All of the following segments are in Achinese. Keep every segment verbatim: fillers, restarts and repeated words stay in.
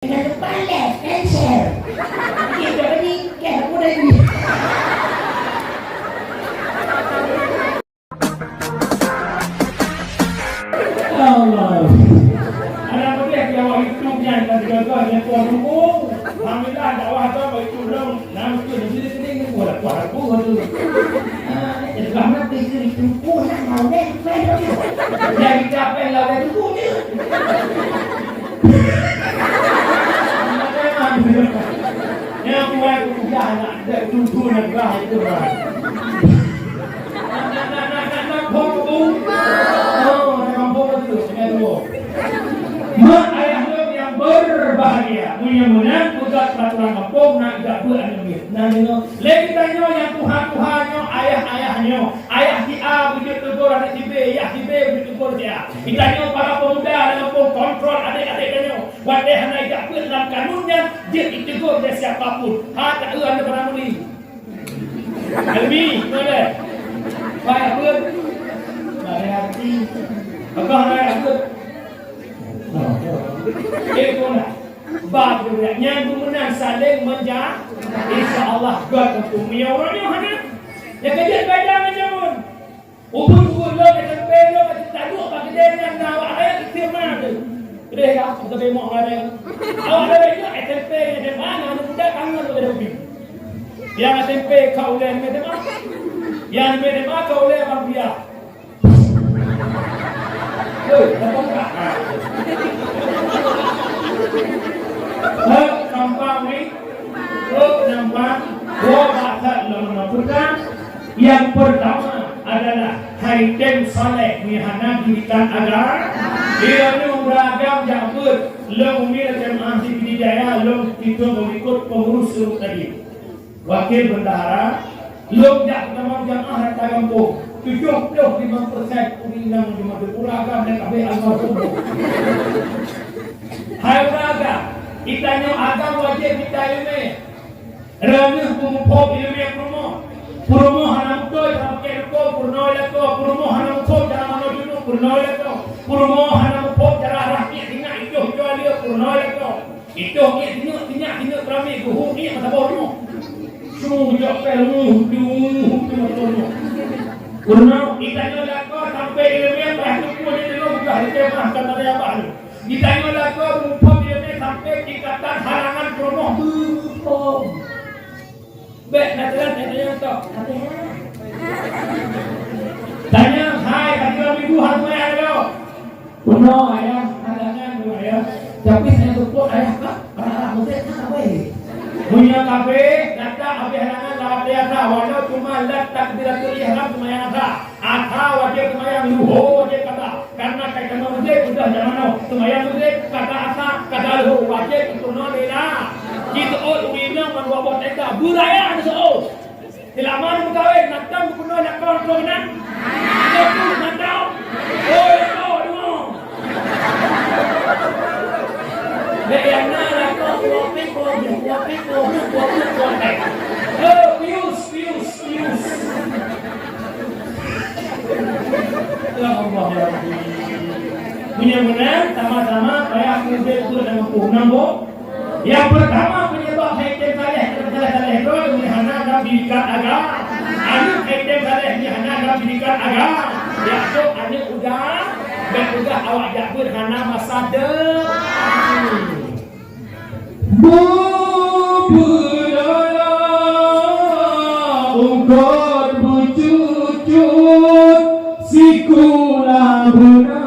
Nyang depan leh, cancel. Okey, jadi, okey, aku dah ni. Allah. Anak boleh di awak YouTube nyan, dan juga nyan, Tuhan dukung. Alhamdulillah, dakwah tu, bagi tu, belum. Nah, betul, jadi, jadi, ni, kuat, kuat, kuat, tu. Ah, jadi, rahmat, bagi tu, kuat, nak, mau, deh, kuat, tu. Jadi, siapa yang dah, tu, kuat, tu. Nyang kuat kuliah nak dek tuju nak bah itu bah. Nak, nak, nak, nak, nak, nak, nak, nak, oh, nak kampung tu, nak dua. Mak ayah lôn yang berbahagia, meunyoe meunan peugah peraturan kampung nak jak beuet aneuk miet. Nah, nyoe. Lé geutanyoe nyang tuha-tuha nyoe, ayah-ayah nyoe. Ayah si A beujeuet teugor aneuk si B, yah si B beujeuet teugor si A. Geutanyoe para pemuda lam kampung kontrol adék-adék tanyoe. Watèe hana jak beuet lam kanun nyan, jeuet jiteugor lé siapa pun. Ha, taeu aneuk barang muli. Almi, boleh. Baik, beuet. Baik hati. Peugah baik, beuet. Eh, kona. Ba, nyan geuh meunan saléng meunja-, insya Allah, göt untuk meunyoe uroe nyoe hana. Nyang keujeuet beda ngon jameun. Ubit-ubit lôn S M P lôn, taduek bak keudè nyan na awak rayeuk item na teuh. Keudè ka, ka beumoh ngon rayeuk. Awak rayeuk nyan S M P, S M A, na aneuk muda kangen lôn keudè ubit. Nyang S M P ka ulèe S M A. Nyang S M A ka ulèe abang kuliah. Hei, nampak ni? Hei, nampak? Dua bahasa lôn peugah. Yang pertama adalah hai tem saleh meuhana dirikan agama. Bila ni ureueng agam jak beuet, lôn umi lagèe Maang Siti Jaya, lôn tipe mengikut pengurus ureueng tadi. Wakil bendahara, lôn jak peutamong jamaah rata gampông, tujoh ploh limong persen ureueng inong di Madura agam dan kabeh almarhum. Hai ureueng agam, geutanyoe agam wajéb mita ileumèe. Reuneuh peumuphom ileumèe peurumoh. Peurumoh hana muphom cara pakai lukon, peurunoe lakoe. Peurumoh hana muphom cara manoe junub, peurunoe lakoe. Peurumoh hana muphom cara rah miet sinyak, ijoh jua lieu, peurunoe lakoe. Ijoh miet sinyak, sinyak sinyak keramik, geuhue miet meusaboh rumoh. Su jok pèng rumoh, hudu, hudu meusaboh rumoh. Peurunoe, geutanyoe lakoe sampoe ileumèe, bah teupeu di teungoh, bah di kemah, ka teurimong abah lôn. Geutanyoe lakoe muphom ileumèe sampoe tingkatan halangan peurumoh beuphom. Bèk na teulat, na teulat tok. Tanyong, hai, ka tiga minggu hana meu'ah lom. Peunoh, ayah, halangan tu, ayah. Tapi saya teupeu ayah ka, anak-anak muda ka habéh. Meunyoe ka habéh, gata habéh halangan lewat biasa, walau cuma lat takbiratul ihram seumayang asa. Asa wajéb seumayang, luho wajéb kada. Karena kai teuma Maghrib, sudah jam enam. Seumayang Maghrib, kada asa, kada luho, wajéb keunoe lila. Jiseuôt ureueng inong ngon dua boh tenda, beuraya jiseuôt. Seulama meukawen, mantong geupeunong lakoe droe keunan. Lakoe mantong. Oh, lakoe dua. Bèk nyang na lakoe dua pih, dua pih, dua pih, dua pih, dua pih. Oh, pius, pius. Ya Allah, ya Rabbi. Meunyoe meunan, sama-sama payah udép beuet lam gampông. Nambah. Nyang peurtama peunyeubab hai tem saleh, tem saleh-saleh droe, meunyoe hana lam didikan agama. Aneuk hai tem saleh, meunyoe hana lam didikan agama. Yak cok aneuk udang, bèk peugah awak jak beuet hana masa depan. Bubulala ungkot bucut-cut sikula beuna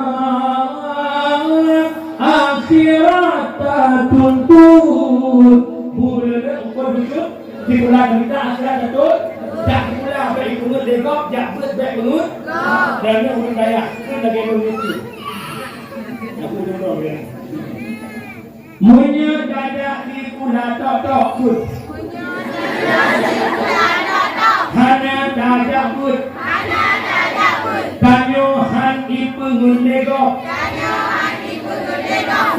akhirat tatuntut. Bubulala ungkot bucut sikula beuna akhirat tatuntut. Jak sikula bèk ipeungeut lé gob, jak beuet bèk peungeut. Dan nyoe ureueng kaya, kan lagèe ureueng miskin. Aku deungoe ya. Meunyoe tajak sikula tok-tok beuet. Hana tajak beuet. Tanyoe han ipeungeut lé gob.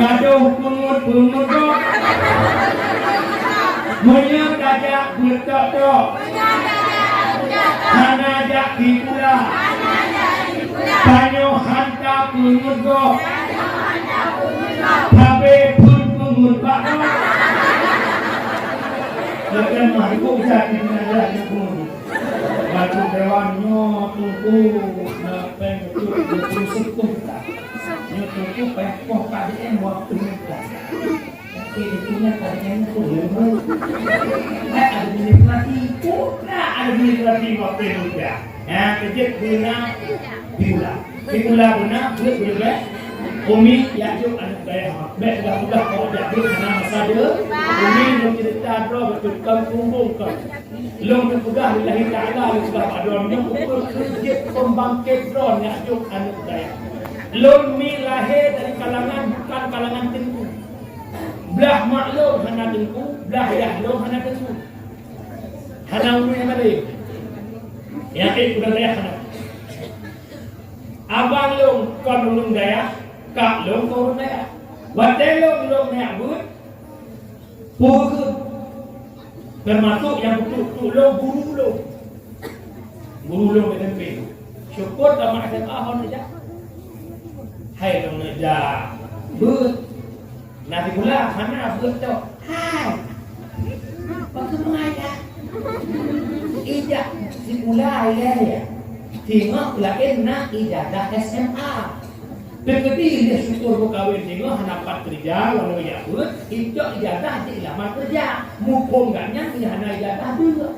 Gadoh peungeut-peungeut gob. Meunyoe tajak beuet tok-tok. Hana jak sikula. Tanyoe han tapeungeut gob. Sabe phon peungeut bak Bukan mah, ikut ucap di tengah jalan yang pun. Batu dewan nyoe tungku, na peng betul, betul sungkuh kita. Nyoe tungku payah poh K D M waktu muda. Tapi itu nya K D M tu ilmu. Ada bunyi pelatih, ada bunyi pelatih waktu muda. Ya, kejut guna diulang. Di pula beuna, buet beuleueh. Umi, jak jok aneuk dayah. Bèk peugah-peugah kok jak jok hana masa deuh. Umi, lôn ceurita droe beutôi kon pumbong kon. Lôn teupeugah lillahi ta'ala, lôn peugah bak droe, nyoe ukeue keu jeuet peumbangkét droe jak jok aneuk dayah. Lôn mi lahé dari kalangan, bukan kalangan teungku. Blah mak lôn hana teungku, blah yah lôn hana teungku. Hana ureueng nyang malém. Nyang ék ureueng dayah hana. Abang lôn kon ureueng dayah, kak lôn kon ureueng dayah. Watèe lôn, lôn neujak beuet, peue keuh? Teumasok nyang peutrok-trok lôn guru lôn. Guru lôn S M P. Syukur tamat S M A hana jak. Hai lôn neujak beuet. Na sikula hana beuet tok. Hai. Pakon meuaja? Ijak sikula ilèe. Singoh laén na ijazah S M A. Teukeudi lé syukur meukawen singoh hana pat keureuja, lalu jak beuet, ijok ijazah jeuet lamar keureuja. Muphom gobnyan meunyo hana ijazah deuh.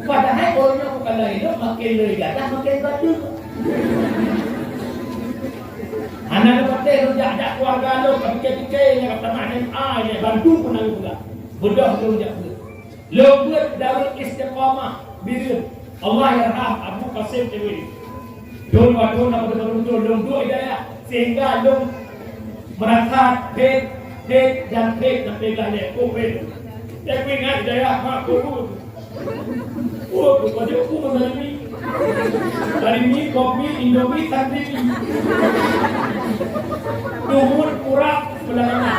Padahai uroe nyoe bukan laén lom, makin lé ijazah makin gadeuh. Hana lé patéh lôn jak-jak keuluwarga lôn, ka pike-pike nyan ka tamah S M A nyan, bantu pun hana lôn peugah. Beudôh lôn jak beuet. Lôn beuet Darul Istiqamah Bireuen. Allahyarham Abu Qasim T W. Lôn waktu na pada muncul lôn duek hidayah sehingga lôn merasa fit, fit dan fit sampai lah lé. Oh, fit. Tapi ingat hidayah mak guru. Oh, bukan dia aku dari mi. Dari mi, kopi, Indomie, sandwich. Duhun, urak, sebelah kanan.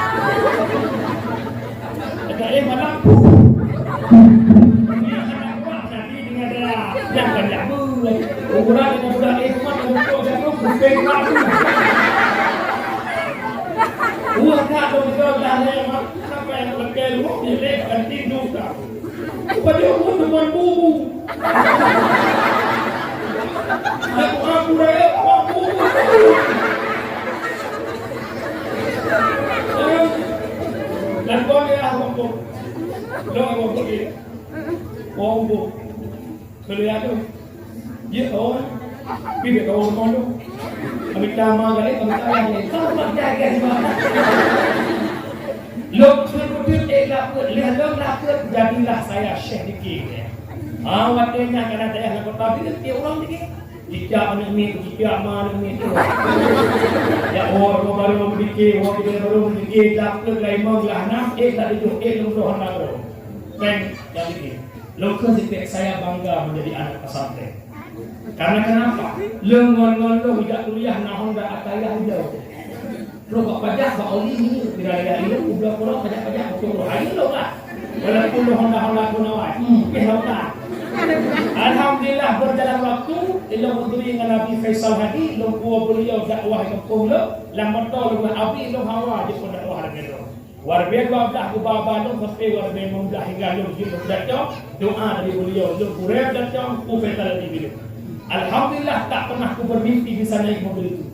Ada eh malam. Ini anak buah nanti dengan dia. Yang banyak beuh. Ukuran dengan budak eh, cuma ada tu, ada tu, kuping, ada tu. Wah, tak ada betul dah, eh, mak. Sampai yang pakai lu, dia leh, ganti duka. Upadi aku teman bubu. Aku, aku raya, aku bubu. Dan kau ni lah, aku. Dong, aku bubu. Aku bubu. Keulian tu. Jeuet kawan. Pi bèk kawan rumoh tu. Kami tama gari, kami tama gari. Kau tak jaga di mana? Lôn kheun beutôi ék lapeuet, lheueh lôn lapeuet, jadilah saya syekh dikir. Ha, watèe nyan kana dayah lam kota Bireuen, tiep ureueng dikir. Cicak aneuk miet, cicak ma aneuk miet tu. Ya, oh, baru dikir, oh, kita baru dikir, lapeuet, laimong, lah nam, ék tak tujoh, ék lôn tuhan lapeuet. Pèng, tak dikir. Lôn kheun sifat saya bangga menjadi anak pesantren. Karena kenapa? Lôn ngon-ngon lôn jak kuliah na Honda Atayah hijau. Lôn bak pajak bak oli ni, bila ada ilmu, udah kurang pajak-pajak betul roh. Ayo lôn lah. Walaupun lôn Honda-Honda pun awai. Hmm, eh, Honda. Alhamdulillah, berjalan waktu, lôn huduri dengan Abi Faisal Hadi, lôn kuah beliau dakwah di kampung lôn, lam motor lôn Abi lôn hawa je pun dakwah lagèe lôn. Waribèe dua blah geuba-ba lôn sampai waribèe limong blah hingga lôn jeuet lôn datang, doa dari beliau lôn gurèe datang, ku peta lagi bileung. Alhamdulillah, tak pernah ku bermimpi bisa naik mobil itu.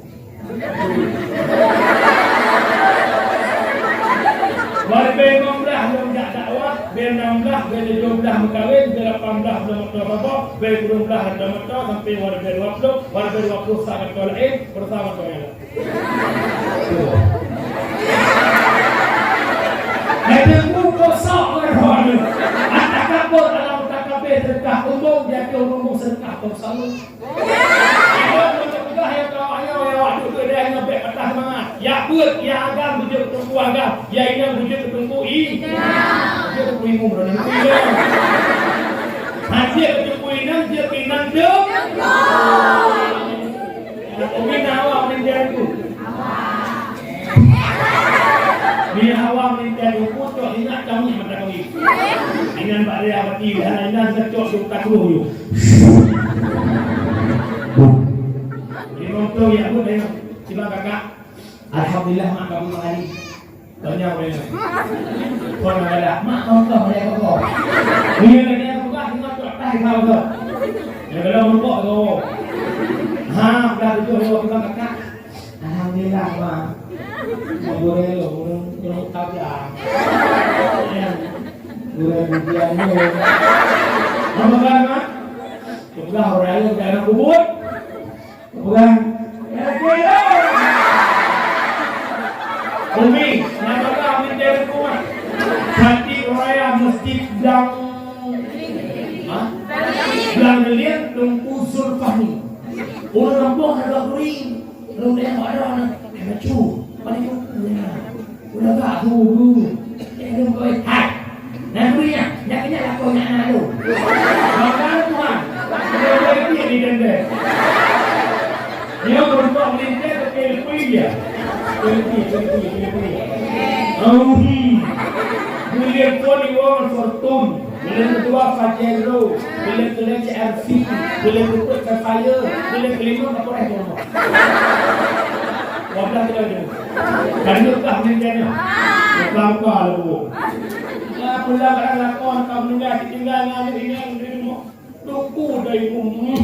Waribèe limong blah lôn jak dakwah, bèe nam blah, bèe tujoh blah meukawen, bèe lapan blah lôn motor saboh, bèe sikureueng blah lôn motor sampai waribèe dua puluh, waribèe dua puluh sa motor laén, beurasa motor nyang laén. Hai teungku, kosong ngon roh nyoe. At-takabur ala mutakabir, seudeukah umbông di ateueh umbông, seudeukah tong saweue. Iban meunyoe peugah ya kawan nyoe, ya awak duek keu dayah nyoe bèk patah seumangat. Ya beuet, ya agam beujeuet keu teungku agam, ya inong beujeuet keu teungku i. Beujeuet keu teungku imum, droeneuh teungku imum. Hana jeuet keu teungku inong, jeuet keu inong teungku. Umi na awak meulintai teungku. Bila awak meulintai teungku, cok ingat kami mata kami. Inan bak raya bati, hana inan secok duk takruh yuk. Di motor ya pun dengan tiba kakak. Alhamdulillah mak kamu mengaji. Tanya boleh. Kau nak galak. Mak kau kau boleh kau. Dia kena buka dengan tu atas kau tu. Dia kalau buka tu. Ha, dah tu dia buka kakak. Alhamdulillah, Mak. Mak boleh lo, belum tahu ya. Boleh ujian ni. Apa kan, Mak? Sudah orang yang dah kubur. Bukan. Umi, nama kau minta hukuman? Hati raya mesti blang. Ha? Blang lelian Teungku Zulfahmi. Ureueng kampung ada kuring. Ureueng yang ada anak. Eh, macu. Paling kuku ya. Udah gak dulu. Eh, dia kawin. Hai. Nah, dulu ya. Nyak kenyal aku nyak anak lu. Bangga Tuhan. Dia kawin dia di dendam. Dia berubah melintas ke Filipin dia. Filipin, Filipin, Filipin. Oh, hmm. Beli phone di Wong Fortune. Beli kedua Pajero. Beli kelima C R V. Beli keempat Sapphire. Beli kelima Kapolres Jombang. Wablah kita tu. Kan itu kah meninggalnya? Bukan apa lu. Ya, pulang kat lakon, kau meninggal, tinggal dengan anak ini, di rumah. Tunggu dari rumah.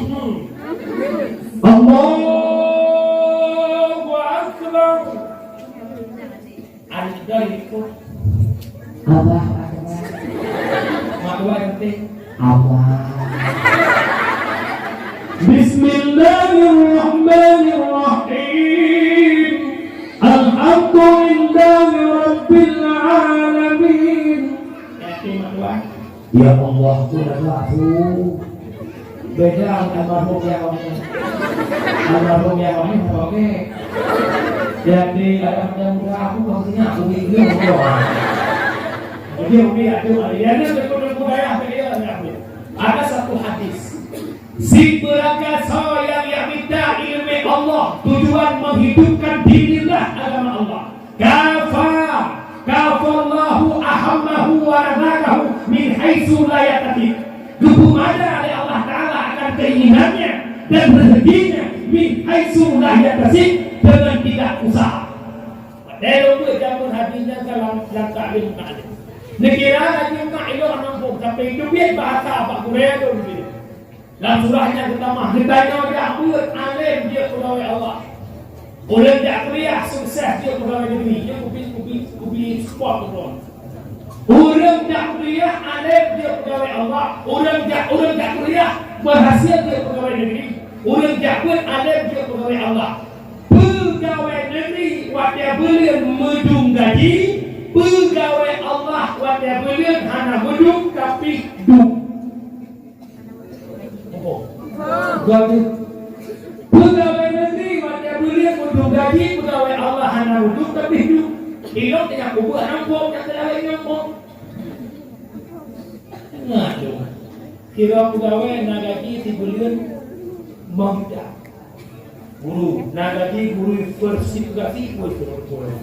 Allahu Akbar. Anak dari itu. Allahu Akbar. Mak dua yang penting. Allah. Bismillahirrahmanirrahim. Alhamdulillahirabbil alamin. Yakin, Mak Tuan? Ya Allah, tu dah aku. Beda almarhum ya Allah. Almarhum ya Allah, oke. Jadi, ada muda-muda aku, maksudnya aku bingung, ya. Jadi, umi, aku, ya, ni betul-betul budaya, ya, ya. Ada satu hadis. Si beurangkasoe nyang jak mita ileumèe Allah tujuan menghidupkan dinillah, agama Allah. Kafa, kafallahu ahammahu wa razaqahu min haitsu la yahtasib. Geupeumada lé Allah Taala akan keinginannya dan rezekinya min haitsu la yahtasib, dengan tidak usaha. Watèe lôn buet jameun hadis nyan ka lam, lam taklim taklim. Neukira laju mak ilôn aneuk phon, tapi teubiet bahasa bak gurèe lôn jih. Lam surah nyan geutamah, geutanyoe jak beuet além jeuet peugawèe Allah. Ureueng jak kuliah sukses jeuet peugawèe negeri, nyoe kubi, kubi, kubi support ulôn. Ureueng jak kuliah além jeuet peugawèe Allah. Ureueng jak, ureueng jak kuliah berhasil jeuet peugawèe negeri. Ureueng jak beuet além jeuet peugawèe Allah. Peugawèe negeri watèe buleuen meudong gaji, peugawèe Allah watèe buleuen hana meudong tapi dum. Jadi, peugawèe negeri watèe buleuen meudong gaji, peugawèe Allah hana meudong tapi dum. Ilôn nyang kubuet hana muphom, nyang keulawèe nyang muphom. Ingat dong, kira peugawèe na gaji sibuleuen lima juta. Guru, na gaji guru versi pegasi pun turun-turun.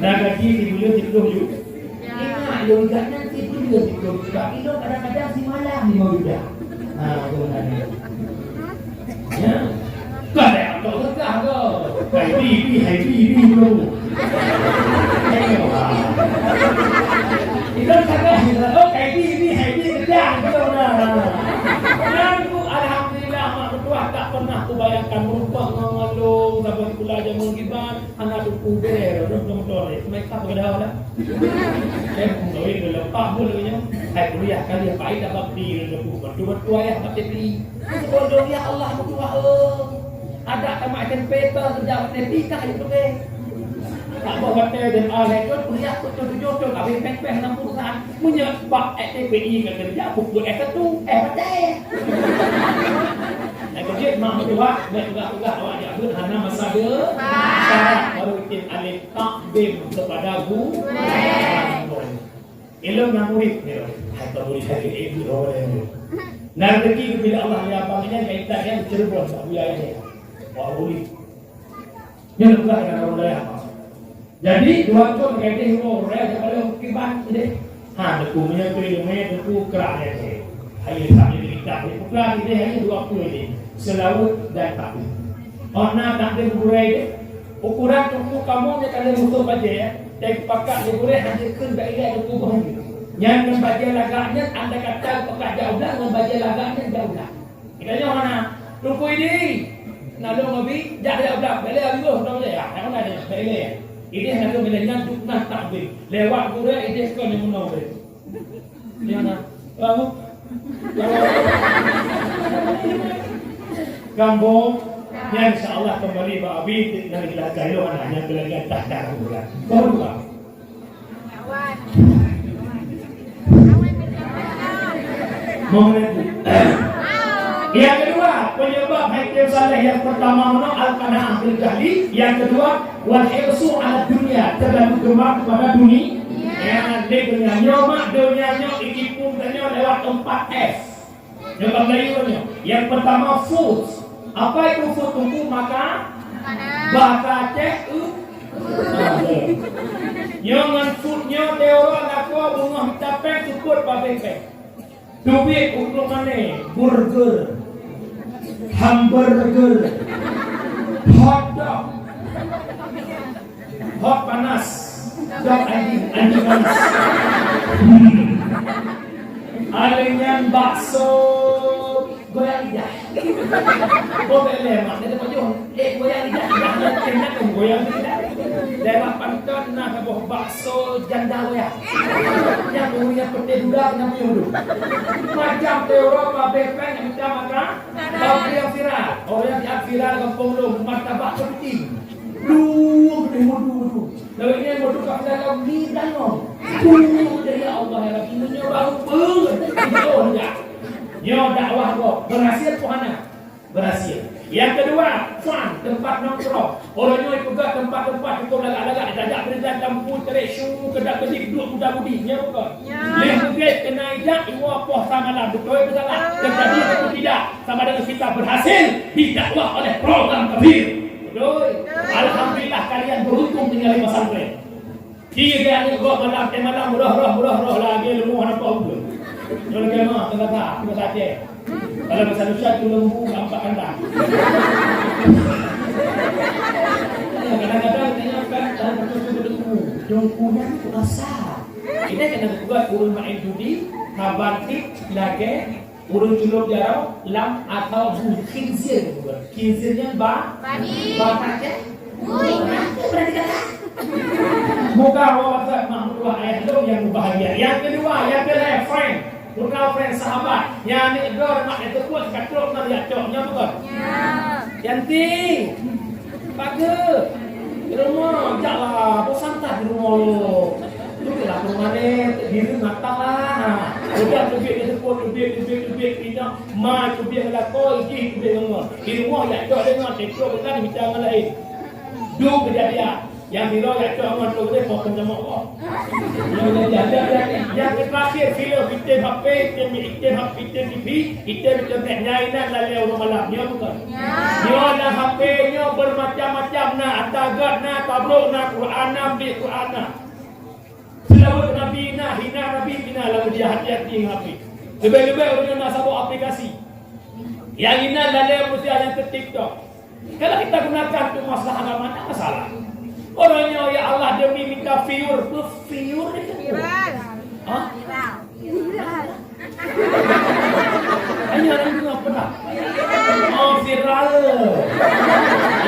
Na gaji sibuleuen siploh juta. Ingat lôn, ingat nyan sibuleuen siploh juta. Ilôn kadang-kadang simalam lima juta. Ha, tu kan. Ya. Kan ada yang tak sedekah ke? Hai bi, bi, hai bi, bi, bro. Hai, wah. Ilôn kata, oh, hai bi, bi, hai bi, sedekah, bro, nah, nah. Dan tu, alhamdulillah, mak mertua tak pernah kubayangkan merumpok ngon mandum, sampai sikula jameun kiban. Hana teupeu udeb, rot motor, eh, meuka peugah dah. Eh, mungkin leupah pun lagèe nyan. Hai kuliah kali apa ai tak bakti lagèe tu. Betul-betul ayah bakti pi. Sekolah ya Allah, betul, eh. Ada tamat S M P tu kerja bakti pi tak ada tu, eh. Tak buat bakti dan alai tu kuliah betul-betul tu habis peh-peh enam puluh saat. Meunyoe bak S T P I ka keureuja, peubuet S satu, eh, pacéh. Nyang keujeuet mak meutuah, bèk peugah-peugah awak jak beuet hana masa de-, syarat, baru item alif takdim kepada gu-, ilôn ngon murit, ya. Hai, murit, hai, eh, guru, orang lain. Nah, rezeki geupilih Allah, ya, abang, nyan, ya, intat, ya, Cirebon, Pak Buya, ya. Pak Buya. Nyan peugah keu ureueng dayah. Jadi, dua thôn gadeh ureueng dayah nyang paleng kiban ideh. Ha, Teungku meunyoe keu ileumèe, Teungku krak nyan. Ayo, sambil kita, peukrak ideh, ayo dua puluh ideh. Seulaweuet dan takbir. Oh, na takbir gurèe ideh. Ukuran Teungku kamoe nyang ka lheueh musoh bajèe, ya. Teupakat lé gurèe hana kheun bak ilèe di kuboh nyan. Nyan ngon bajèe lagak nyan, andai kata pakat jak u blang, ngon bajèe lagak nyan jak u blang. Geutanyoe hana, Teungku Idi, na lôn abi, jak, jak u blang, bèk lé abi boh, bèk lé, ah, hana lé, bèk lé. Idéh na lôn bèk lé, nyan dukna takzim. Lewat gurèe, idéh kon nyang meunoe. Iya na. Tahu? Gambong. Nyan insya Allah kembali bak Abi, nyan lagi lagak, nyan lagi lagak, dah, dah, dah. Baru, Abi. Mengenai itu. Yang kedua, penyebab hakim saleh yang pertama meunan al-qanaah bil jahli, yang kedua wal hirsu ala dunia, terlalu gemar kepada dunia. Ya, di dunia nyoe mak, dunia nyoe ikipung tanyoe lewat empat F. Nyoe bak Melayu nyoe. Yang pertama food. Apa itu food, Teungku? Maka, makanan. Bahasa Aceh, eu-, nyoe ngon food nyoe teoro lakoe beungoh mita péng seupôt babeng péng. Teubiet ukeue mané, burger, hamburger, hotdog, hot panas, dog anjing, anjing panas. Hmm. Ada nyan bakso goyang lidah. Boh bèk lé mak, dia pajoh. Eh, goyang lidah, lidah, lidah, lidah, goyang lidah. Daerah Panton na saboh bakso janda goyang. Nyang ureueng nyang peuté duda keunan meunyoe dum. Macam Eropa bepeng nyang mita makan, tapi nyang viral. Orang nyang viral gampông lom, martabak kepiting. Duh, duh, duh, duh. Lalu ini yang bodoh kat dalam ni danong. Duh, ya Allah, ya Rabbi, meunyoe bau pun. Jauh dah. Nyoe dakwah kok. Berhasil pun hana. Berhasil. Yang kedua, fun, tempat nongkrong. Orang nyoe peugah tempat-tempat cukup lagak-lagak, ditajak berita tampu, terik syu, kedap-kedip, duek muda-mudi. Nya bukan? Ya. Leh mungkin kena ijak, iwa poh samalam. Betul ke salah? Tetapi itu tidak. Sama dengan kita berhasil didakwah oleh program kafir. Betul? Alhamdulillah, kalian beruntung tinggal di pesantren. Tiga hari gob malam, eh, malam, roh, roh, roh, roh, lagi ilmu hana tahu pun. Nyoe lagi mah, tengah tak, tengah tak, eh. Kalau bahasa Indonesia tu lembu, nampak kandang. Ya, kadang-kadang tengah kan, dalam betul-betul ilmu. Dongkunan tu rasa. Ini kena buat urut main judi, kabar tip, lagi, urut culuk jarau, lam atau bu, khinzir. Khinzir nyan ba-, babi. Ba kacang. Ui. Berarti kata. Bukan orang kata mak mertua ayah lu yang berbahagia. Yang kedua, yang kedua, friend. Putra friend, sahabat. Yang ni dor mak itu pun katrok nak lihat cok. Nya betul? Ya. Yanti. Bagus. Di rumah, jak lah. Bosan tak di rumah lu? Duduklah ke rumah ni. Diri matang lah. Udah teubiet di depan, teubiet, teubiet, teubiet. Pindah. Ma teubiet ngon lakoe, jih teubiet ngon. Di rumah, jak cok dengan, cok dengan, mita ngon lain. Dua kejadian. Yang sidroe jak cok ngon tu deh, pokok sama Allah. Yang kejadian, yang, yang terakhir, filem, item H P, item, item H P, item T V, item internet, nyai nan lalai uroe malam. Nyo bukan? Ya. Nyo na H P nyo bermacam-macam na, ata gèt na, tablok na, Quran na, ambil Quran na. Seulaweuet Nabi na, hina Nabi na, lalu dia hati-hati ngon Nabi. Leubeh-leubeh ureueng na saboh aplikasi. Nyang inan lalè manusia nyang keu TikTok. Kalau kita gunakan untuk masalah agama, tak masalah. Orang nyoe, ya Allah, demi minta viewer, viewer itu. Viral. Hah? Viral. Viral. Hanya orang dengar pernah. Oh, viral.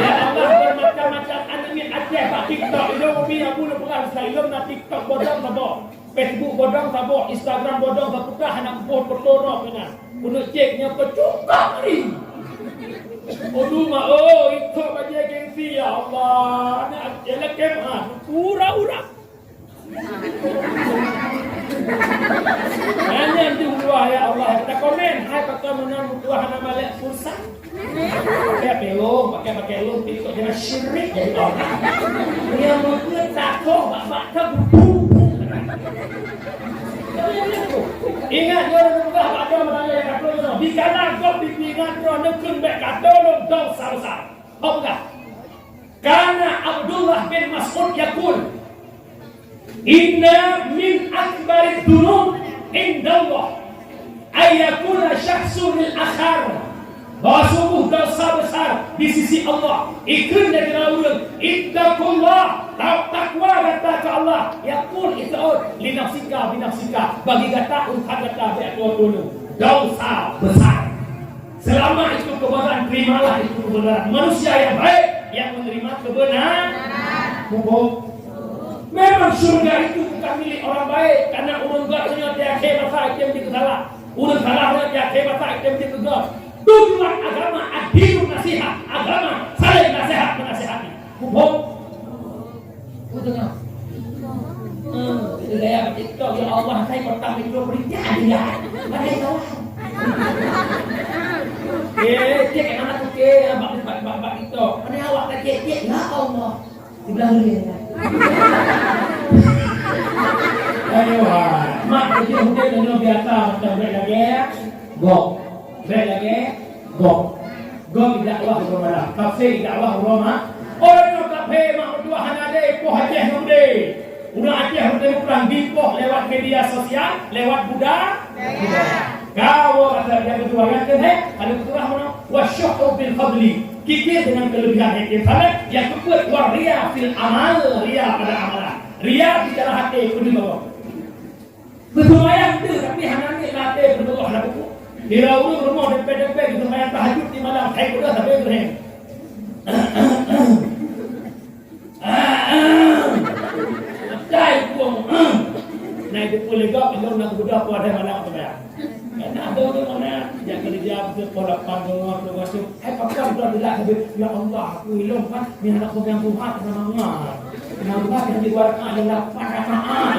Ya Allah, bermacam-macam aneuk miet Aceh bak TikTok. Ilôn umi Abu Leburan, ilôn na TikTok bodong saboh, Facebook bodong saboh, Instagram bodong saboh, hana kupoh foto droe keunan. Keuneuk cek nyoe keucukak ni. Aduh, mak, oh, ikot bajèe gengsi, ya Allah. Aneuk Aceh lakèe meuhan, ura-ura. Nyan, nyan deuh luwah, ya Allah. Kita komen, hai pakon meunan meutuah hana malèe pulsa. Pakai pelong, pakai, pakai lom, tiktok jangan syirik jadi orang. Dia mungkin takoh bak, bak, bak, ingat, dia ada peugah bak, dia bertanya yang kata, di kanan kau pimpin droe neukheun bèk kata lom dosa besar. Apa peugah? Kana Abdullah bin Mas'ud yaqul, "Inna min akbarid dunub indallah ayyakuna syakhsun lil akhar Bahwa sungguh dosa besar di sisi Allah. Ikheun lé droe ureuëng, "Ittaqullah," ta-, takwa gata keu Allah. Yaqul, "Ittaqul, li nafsika, bi nafsika." Bagi gata, urusan gata, bèk tuwoe-tuwoe. Dosa besar. Selama itu kebenaran, terimalah itu kebenaran. Manusia yang baik, yang menerima kebenaran. Muphom? Memang syurga itu bukan milik orang baik, karena ureuëng gét nyoe di akhé masa item di salah. Ureuëng salah nyoe di akhé masa item di tegas. Tujuan agama, ad-dinu nasihat, agama saling nasihat menasihati. Muphom? Betul tak? Hmm, itu gaya TikTok, ya Allah, saya pertama itu berita dia. Mana yang salah? Eh, cek anak tu ke, bak, bak, bak, bak TikTok. Mana awak tak cek, cek, ya Allah. Di belakang dia. Ayo, ha. Mak, kerja hujan dengan biasa macam bèk lagèe gob. Bèk lagèe gob. Gob dakwah uroe malam. Kafé dakwah uroe ma-, orang yang kafé mak mertua hana ada, poh Aceh yang gede. Ureuëng Aceh ureuëng Timur Tengah dipoh lewat media sosial, lewat budaya. Kau rasa dia berdua yang kena, ada keturah mana? Wasyuhu bil fadli. Kikir dengan kelebihan yang kita, yang keempat, waria fil amal, ria pada amalan. Ria bicara hati, penuh bawah. Beuseumayang tu, tapi hana ni latih beutôi hana buku. Kira ureuëng rumoh dempé-dempé beuseumayang tahajud di malam, hai kuda sampai gereng. Atai buang. Nah, itu pun lega, ilong nak kuda pun ada malam tu ya. Karena ada orang mana yang kerja betul pola pandang tu macam, hai pakon tu tidak habis. Ya Allah, aku ilong kan, ni anak pegang Tuhan sama Allah. Nambah yang di luar ada lapan rakaat.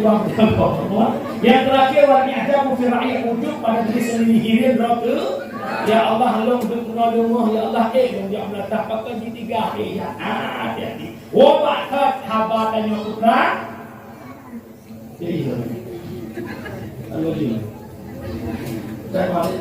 Dua puluh. Yang terakhir, wal i'jabu fi ra'yi, ujub pada diri sendiri, hireuen droe teu. Ya Allah, lôn deuh keunoe deungoe, ya Allah, eh, lôn jak meunasah pakai di tiga, eh, ya. Ah, jadi. Woe bak that haba tanyoe putra. Jadi, lalu ni. Dan mari.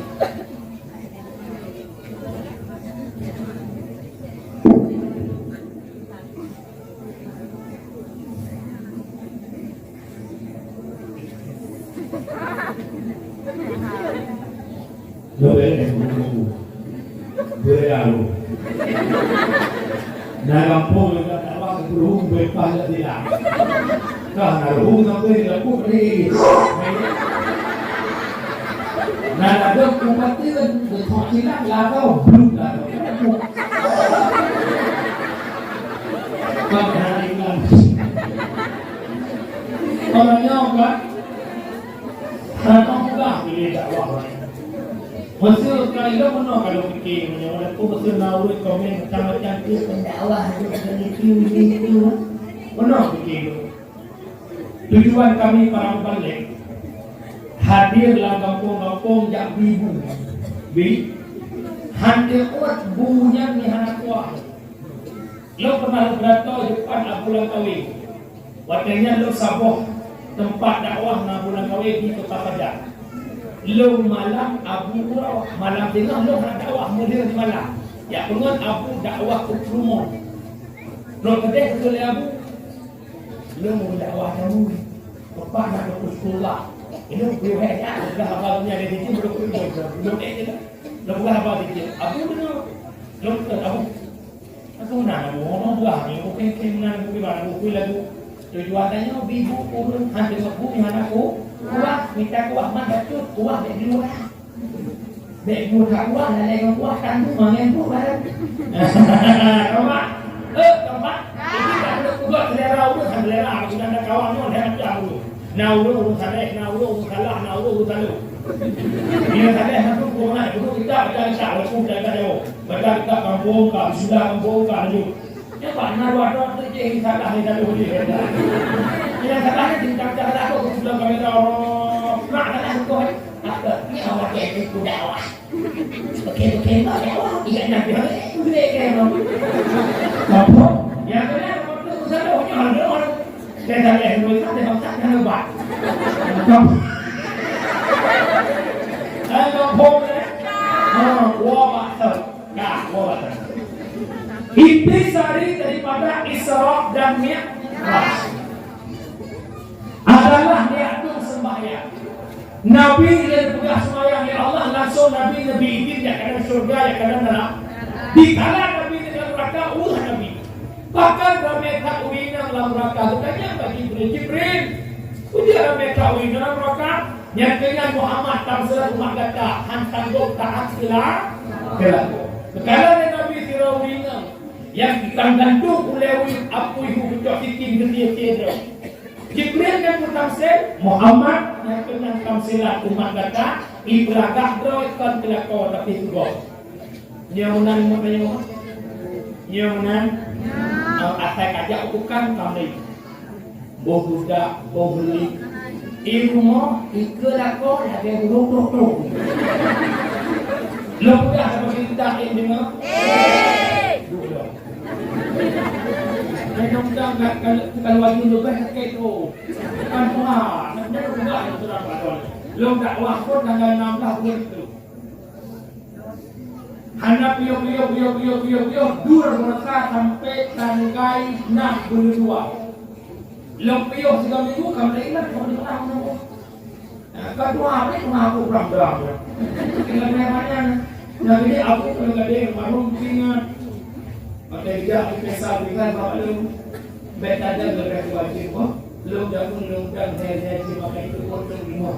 Na gampông nyang ka dakwah keu ruhueng beuet paih lam silang. Ka na ruhueng sampoe di lampôh ri. Na ladôm kupateuen, geutôk silang, lagoe, bluk lagoe. Kon hana ingat. Orang nyoe kan, hana mudah pilih dakwah laén. Meuseu ka ilong meunoe ka lôn pike, meunyoe walaupun meuseu na ureuëng komen macam-macam tu, pendakwah tu, macam itu, ini itu. Meunoe pike lôn. Tujuan kami para mubalek hadir lam gampông-gampông jak bi bu. Bi, han teuôt bu nyan meuhana kuah. Lôn pernah lôn pidato depan Abu Langkawi. Watèe nyan lôn saboh teumpat dakwah ngon Abu Langkawi di Kota Padang. Lôn malam Abu uroe, malam teungoh lôn hana dakwah meudeuh di malam. Jak peungon Abu dakwah u Plumo. Lôn keudeh keu lé Abu. Lôn dakwah jameun. Teumpat na keu sekolah. Ilôn peue hèk nyan, dah haba dunia dari situ, belum peue, belum, belum, eh, belum haba sikit. Abu deungoe. Lôn kheun, Abu. Aku na, Abu, ngomong buah ni, aku kengkeng meunan, aku kiban, aku kui lagu. Tujuan tanyoe, bi bu ureueng, han deungoe bu, hana ku, kuah, mita kuah, man bacut, kuah, bèk di luwa. Bèk bu that kuah, lalai ngon kuah, tantu mangen bu barang. Tobat. Eh, tobat. Jadi, tak ada kuah selera ureueng, selera, aku sudah ada kawan, nyoe, saya macam ureueng. Na ureueng, ureueng saleh, na ureueng, ureueng salah, na ureueng, ureueng saleh. Bila saleh, madu, ureueng naik, ureueng kita, kita, kita, walaupun kita, kita jauh. Baca kitab kampung ka, wisuda kampung ka, lanjut. Nyan bak na dua droe tu jih salah ni satu jih. Nyang salah ni tingkat salah tu, sudah kami tahu. Mak salah tu, eh. Apa? Ni awak dia itu dakwah. Okey, okey, mak dakwah. Iya, nak dia, eh, boleh ke, Bang? Apa? Yang kena, waktu tu salah, punya hal dia, orang. Saya tak boleh, saya tak boleh, saya tak boleh. Apa? Saya tak boleh. Ha, wah, Pak. Nah, wah, Intisari daripada Isra dan Mi'raj adalah niat tu sembahyang. Nabi lé peugah seumayang, "Ya Allah," langsung Nabi neubri idin jak keunan syeuruga, jak keunan neuraka. Dikala Nabi lam neuraka, ulah Nabi. Bahkan ramé that ureueng inong lam neuraka, geutanyong bak Jibril, "Jibril, peue jeuet ramé that ureueng inong lam neuraka? Nyan keuh nyan Muhammad tamseulat umat gata, han tanggong taát keu la-, keu lakoe." Geukala lé Nabi sidroe ureueng inong nyang geugantung ulée apui hu geucok sikin geutie-tie droe. Jibril nyang geutamseulat, Muhammad nyang keuh nyan tamseulat umat gata, ipeulagak droe kon keu lakoe tapi teugob. Nyoe meunan, meunan. Nyoe meunan. Asai kajak bukan tamri. Boh budak, boh li. I rumoh, i keu lakoe lagèe burông tôh-tôh. Lôn peugah saboh cerita, eh, deungoe. Duh, duh. Nyoe dong dang ka, ka, ka laju leubeh sakét, oh. Kan Tuhan, nyoe peugah lôn seurang paton. Lôn dakwah phôn tanggai nam blah buleuen siplôh. Hana piôh, piôh, piôh, piôh, piôh, piôh, dua meureuka sampoe tanggai nam buleuen dua. Lôn piôh sigoe minggu ka mulai ingat, ka mulai peugah, ka dua hari teuma aku bram-bram. Tinggai banyak. Nah, jadi aku kadang-kadang baru ingat. Maka dia aku kisah dengan bapak lu. Bèk tajam leubeh wajéb, oh. Lôn jameun lôn dang hai-hai simakai teupot lôn rumoh.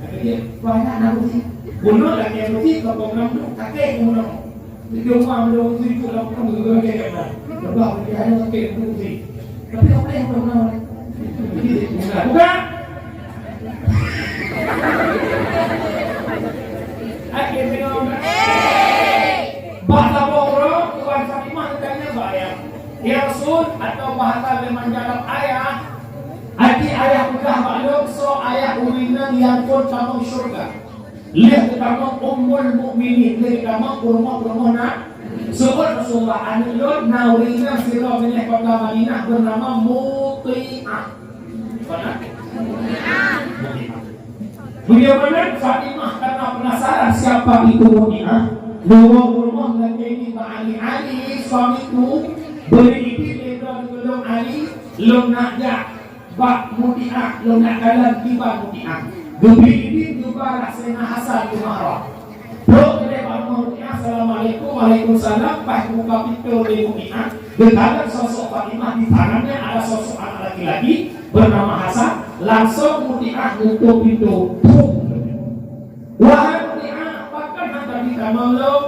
Kata dia, "Banyak nak rugi." Bunoe lagèe rugi ka program tu, kakek bunoe. Di rumah belum rugi tu, lam rumah juga kakek kan. Lepas dia ada kakek tu rugi. Tapi apa yang pernah? Bukan? Akhirnya, bak saboh uroe, Tuan Fatimah geutanyong bak ayah, "Ya Rasul," atau bahasa lé manjalan ayah, "Aci ayah peugah bak lôn, soe ayah ureueng inong nyang phôn tamong syeuruga?" Lheueh geutamong Ummul Mukminin, lheueh geutamong peurumoh-peurumoh na. Seuôt Rasulullah, "Aneuk lôn na ureueng inong sidroe binéh kota Madinah beunama Muti'ah." Mana? Muti'ah. Bagaimana Fatimah karena penasaran siapa itu Muti'ah, bawa ke rumah lagi ni bak Ali, "Ali, suamiku, beri izin lé droe keu lôn Ali, lôn nak jak bak Muti'ah, lôn nak kalon kiban Muti'ah." Geubri izin geuba Saidina Hasan keu mahram. Trok keudeh bak rumoh Muti'ah, "Assalamualaikum." "Waalaikumsalam." Pas buka pintoe lé Muti'ah, geukalon sosok Fatimah, di tangannya ada sosok anak laki-laki bernama Hasan. Langsung Muti'ah nutup pintoe. Bum! "Wahai Muti'ah, pakon hana tabi tamong lôn?"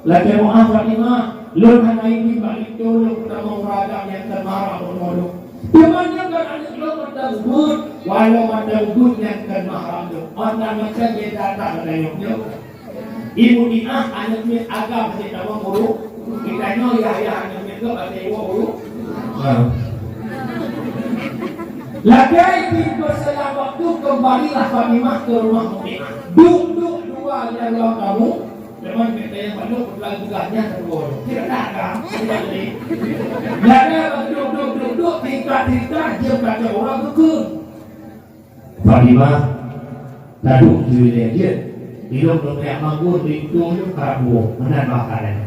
"Lakèe meu'ah Fatimah, lôn hana izin bak linto lôn peutamong ureueng agam nyang kon mahram rumoh lôn. Teuma nyoe kan aneuk lôn mantong ubeut, walau mantong ubeut nyang kon mahram lôn." Ôn na macam beda that geutanyoe nyoe. Ibu Dinah aneuk miet agam hana tamong ureueng. Geutanyoe yah-yah aneuk miet gob hana iwoe ureueng. Nah. Lagèe pintoe seulang waktu, kembalilah Fatimah ke rumah Muti'ah. Duek-duek dua di ruang tamu, memang geutanyoe mandum peugah-peugah nyan keudua. Tidak ada, tidak ada. Lagèe duek-duek, duek-duek, tingkat-tingkat, jeuem kacau ureueng geukheun. Fatimah, taduek di ilèe jeuet. Ilôn lôn jak manggôn linto nyoe karab woe, meunan bah keadaan.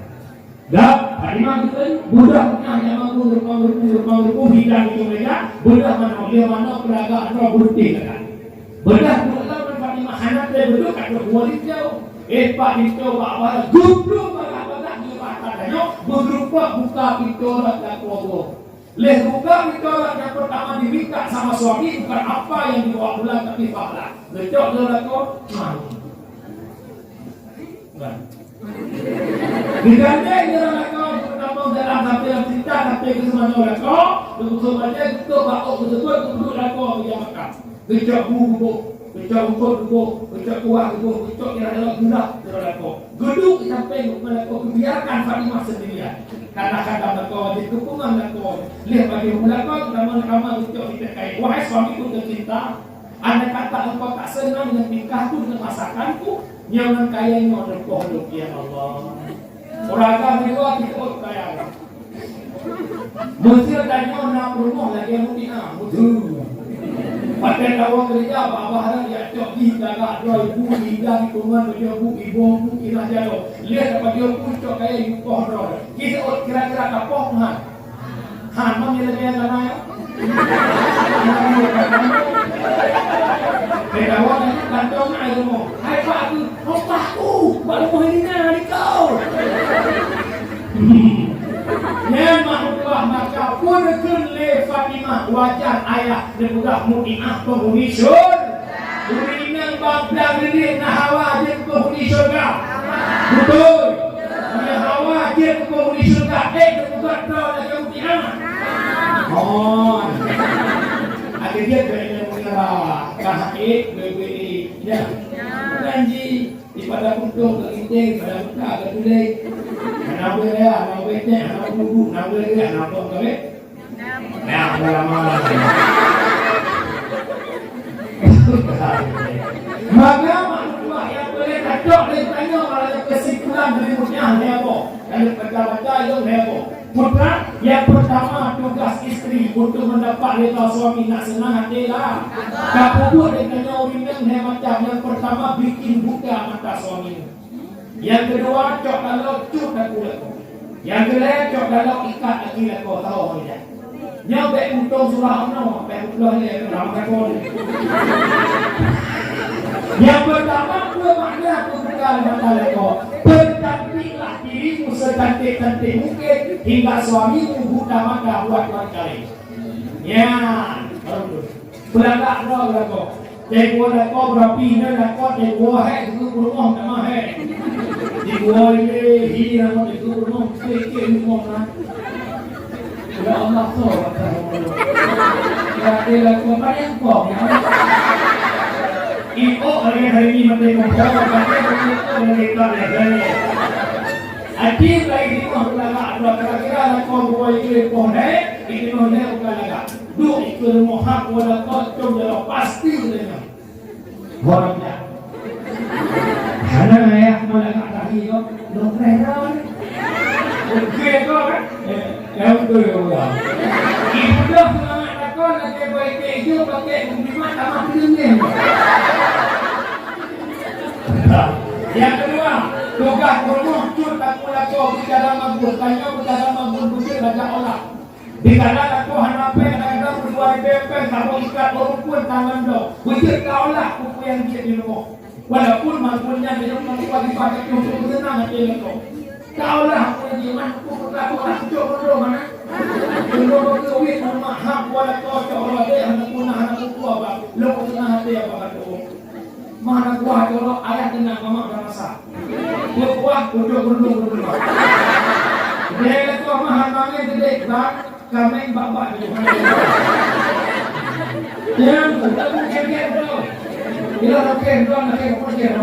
Gab, Fatimah geukheun, beudôh Muti'ah jak manggôn reupang-reupung, reupang-reupung, hidang linto meja, beudôh manoe, lheueh manoe peulagak droe beureuntih lagak. Beudôh peureulèe Fatimah hana trép beudôh ka trôh woe linto. Eh, pat linto bak-bak, geubloe bagah-bagah, geubah tanyoe, beugeurumpok buka pintoe rot lakoe gob. Lheueh buka pintoe rot nyang peurtama diminta sama suami bukan apa yang dibawa pulang, tapi pahala. Geucok lé lakoe, mari. Kan. Digandeng lé lakoe, peurtama dalam hati yang cinta, tapi keuseumanö lakoe, beukeusubat bajèe, geucok bak ôk geuseubut, geuduek lakoe, geuja makan. Geucok bu geuboh, geucok eungkôt geuboh, geucok kuah geuboh, geucok nyang rot gula sidroe lakoe. Geuduek di sampéng geupeue lakoe, geubiarkan Fatimah sendirian. Kadang-kadang lakoe jeuet keu peungon lakoe. Lheueh pajoh bu lakoe, geutamong kama geucok siték kayèe. Wahai suamiku tercinta, andai kata engkau tak senang dengan tingkahku, dengan masakanku, nyoe ngon kayèe nyoe neupoh lôn, ya Allah. Ureueng agam di luwa jiteuôt kayèe. Meusé tanyoe na peurumoh lagèe Muti'ah, meuteue. Watèe tawoe keureuja, babah rot jak cok jih, tagak droe bu, indah di pungon, pajoh bu, iboh bu, inah jaroe. Lheueh tapajoh bu, cok kayèe, ipoh droe. Jiteuôt kira-kira ka poh meuhan. Han, mang nyang lagèe nyan na, ya? Beda woe nyan, kanto Mutiah penghuni syurga. Ureueng nyang bablang leudeh na hawa jeuet keu penghuni syurga. Beutôi. Nyang hawa jeuet keu penghuni syurga, eh, teupeugah droe lagèe Mutiah. Oh. Akhé jeuet bèk nyang meunyeura. Ka hait, bèk-bèk. Ya. Janji. Di pada puntông ka ginteng, pada muka ka tuléh. Hana boleh ya, hana boleh cek, hana boleh duduk, hana boleh riak, hana boleh kawin. Nah, ulama. Maka, mak mertua nyang boleh tacok lé tanyoe, malah kesimpulan dari Mutiah lé Abu. Kalau baca-baca, ilôn lé Abu. Putra, yang pertama tugas istri untuk mendapat rida suami nak senang hati lah. Ka peubuet lé tanyoe ureueng nyang lhèe macam. Yang pertama bikin buta mata suami. Yang kedua cok dalam cut aku lakoe. Yang kelhèe cok dalam ikat aki lakoe tahu hanya. Nyoe bèk untông surah nyoe, bèk untông lé dalam lakoe. Yang pertama, peue makna peubuka mata lakoe? Percantiklah dirimu secantik-cantik mungkin hingga suamimu buta mata buat wanita lain. Nyan, baru tu. Peulagak droe lakoe. Teuh lakoe beurapi nyan lakoe teuh hèk keu peurumoh tamah hèk. Di gua ini hi lakoe teuh peurumoh sikit-sikit rumoh na. Ya Allah, so, ya lakoe, mana yang kong, ya? Iko lagi hari ini mati kompor, mati kompor lagi tak ada. Ati lagi di rumah peulagak droe kira-kira lakoe gua ini pohon hèk, ini pohon hèk bukan lagak. Duek ikeu rumoh hak wala kot com jaroe pasti geutanyoe. Horeuh nyan. Hana ayah meulangat tahi kok, lôn preh droe. Oke kok kan? Eh, ya betul ya Allah. Ibudah semangat takon lagèe boy kek ijo pakai geulimat tamah peudeueng nyan. Yang kedua, tugas peurumoh cut takue lakoe bicara mabun. Tanyoe bicara mabun beujeuet lagak olah. Dikala lakoe hana péng, kadang-kadang meudua ribèe péng, saboh ikat ureueng pun tangan dong. Beujeuet ka olah peue-peue nyang jeuet di rumoh. Walaupun mangkon nyan di rumoh, tiba-tiba jatuh, untuk senang até lakoe. Ka olah peue nyang jeuet, man, peue ka olah, cok mandum, mana? Mandum beutôi, wih, mak, hak, wala cocok, wala deh, hana guna, hana peukuah, bah. Lôn senang até, apa kata orang. Mana kuah colok ayah kena mamak dah masak. Kuah, kuah, kuah, kuah, kuah, kuah. Dia kata mah hana main gede, bang, kameng bak-bak je. Yang kita pun kengkeng tu. Bila roken tu, nak kengkeng pun dia.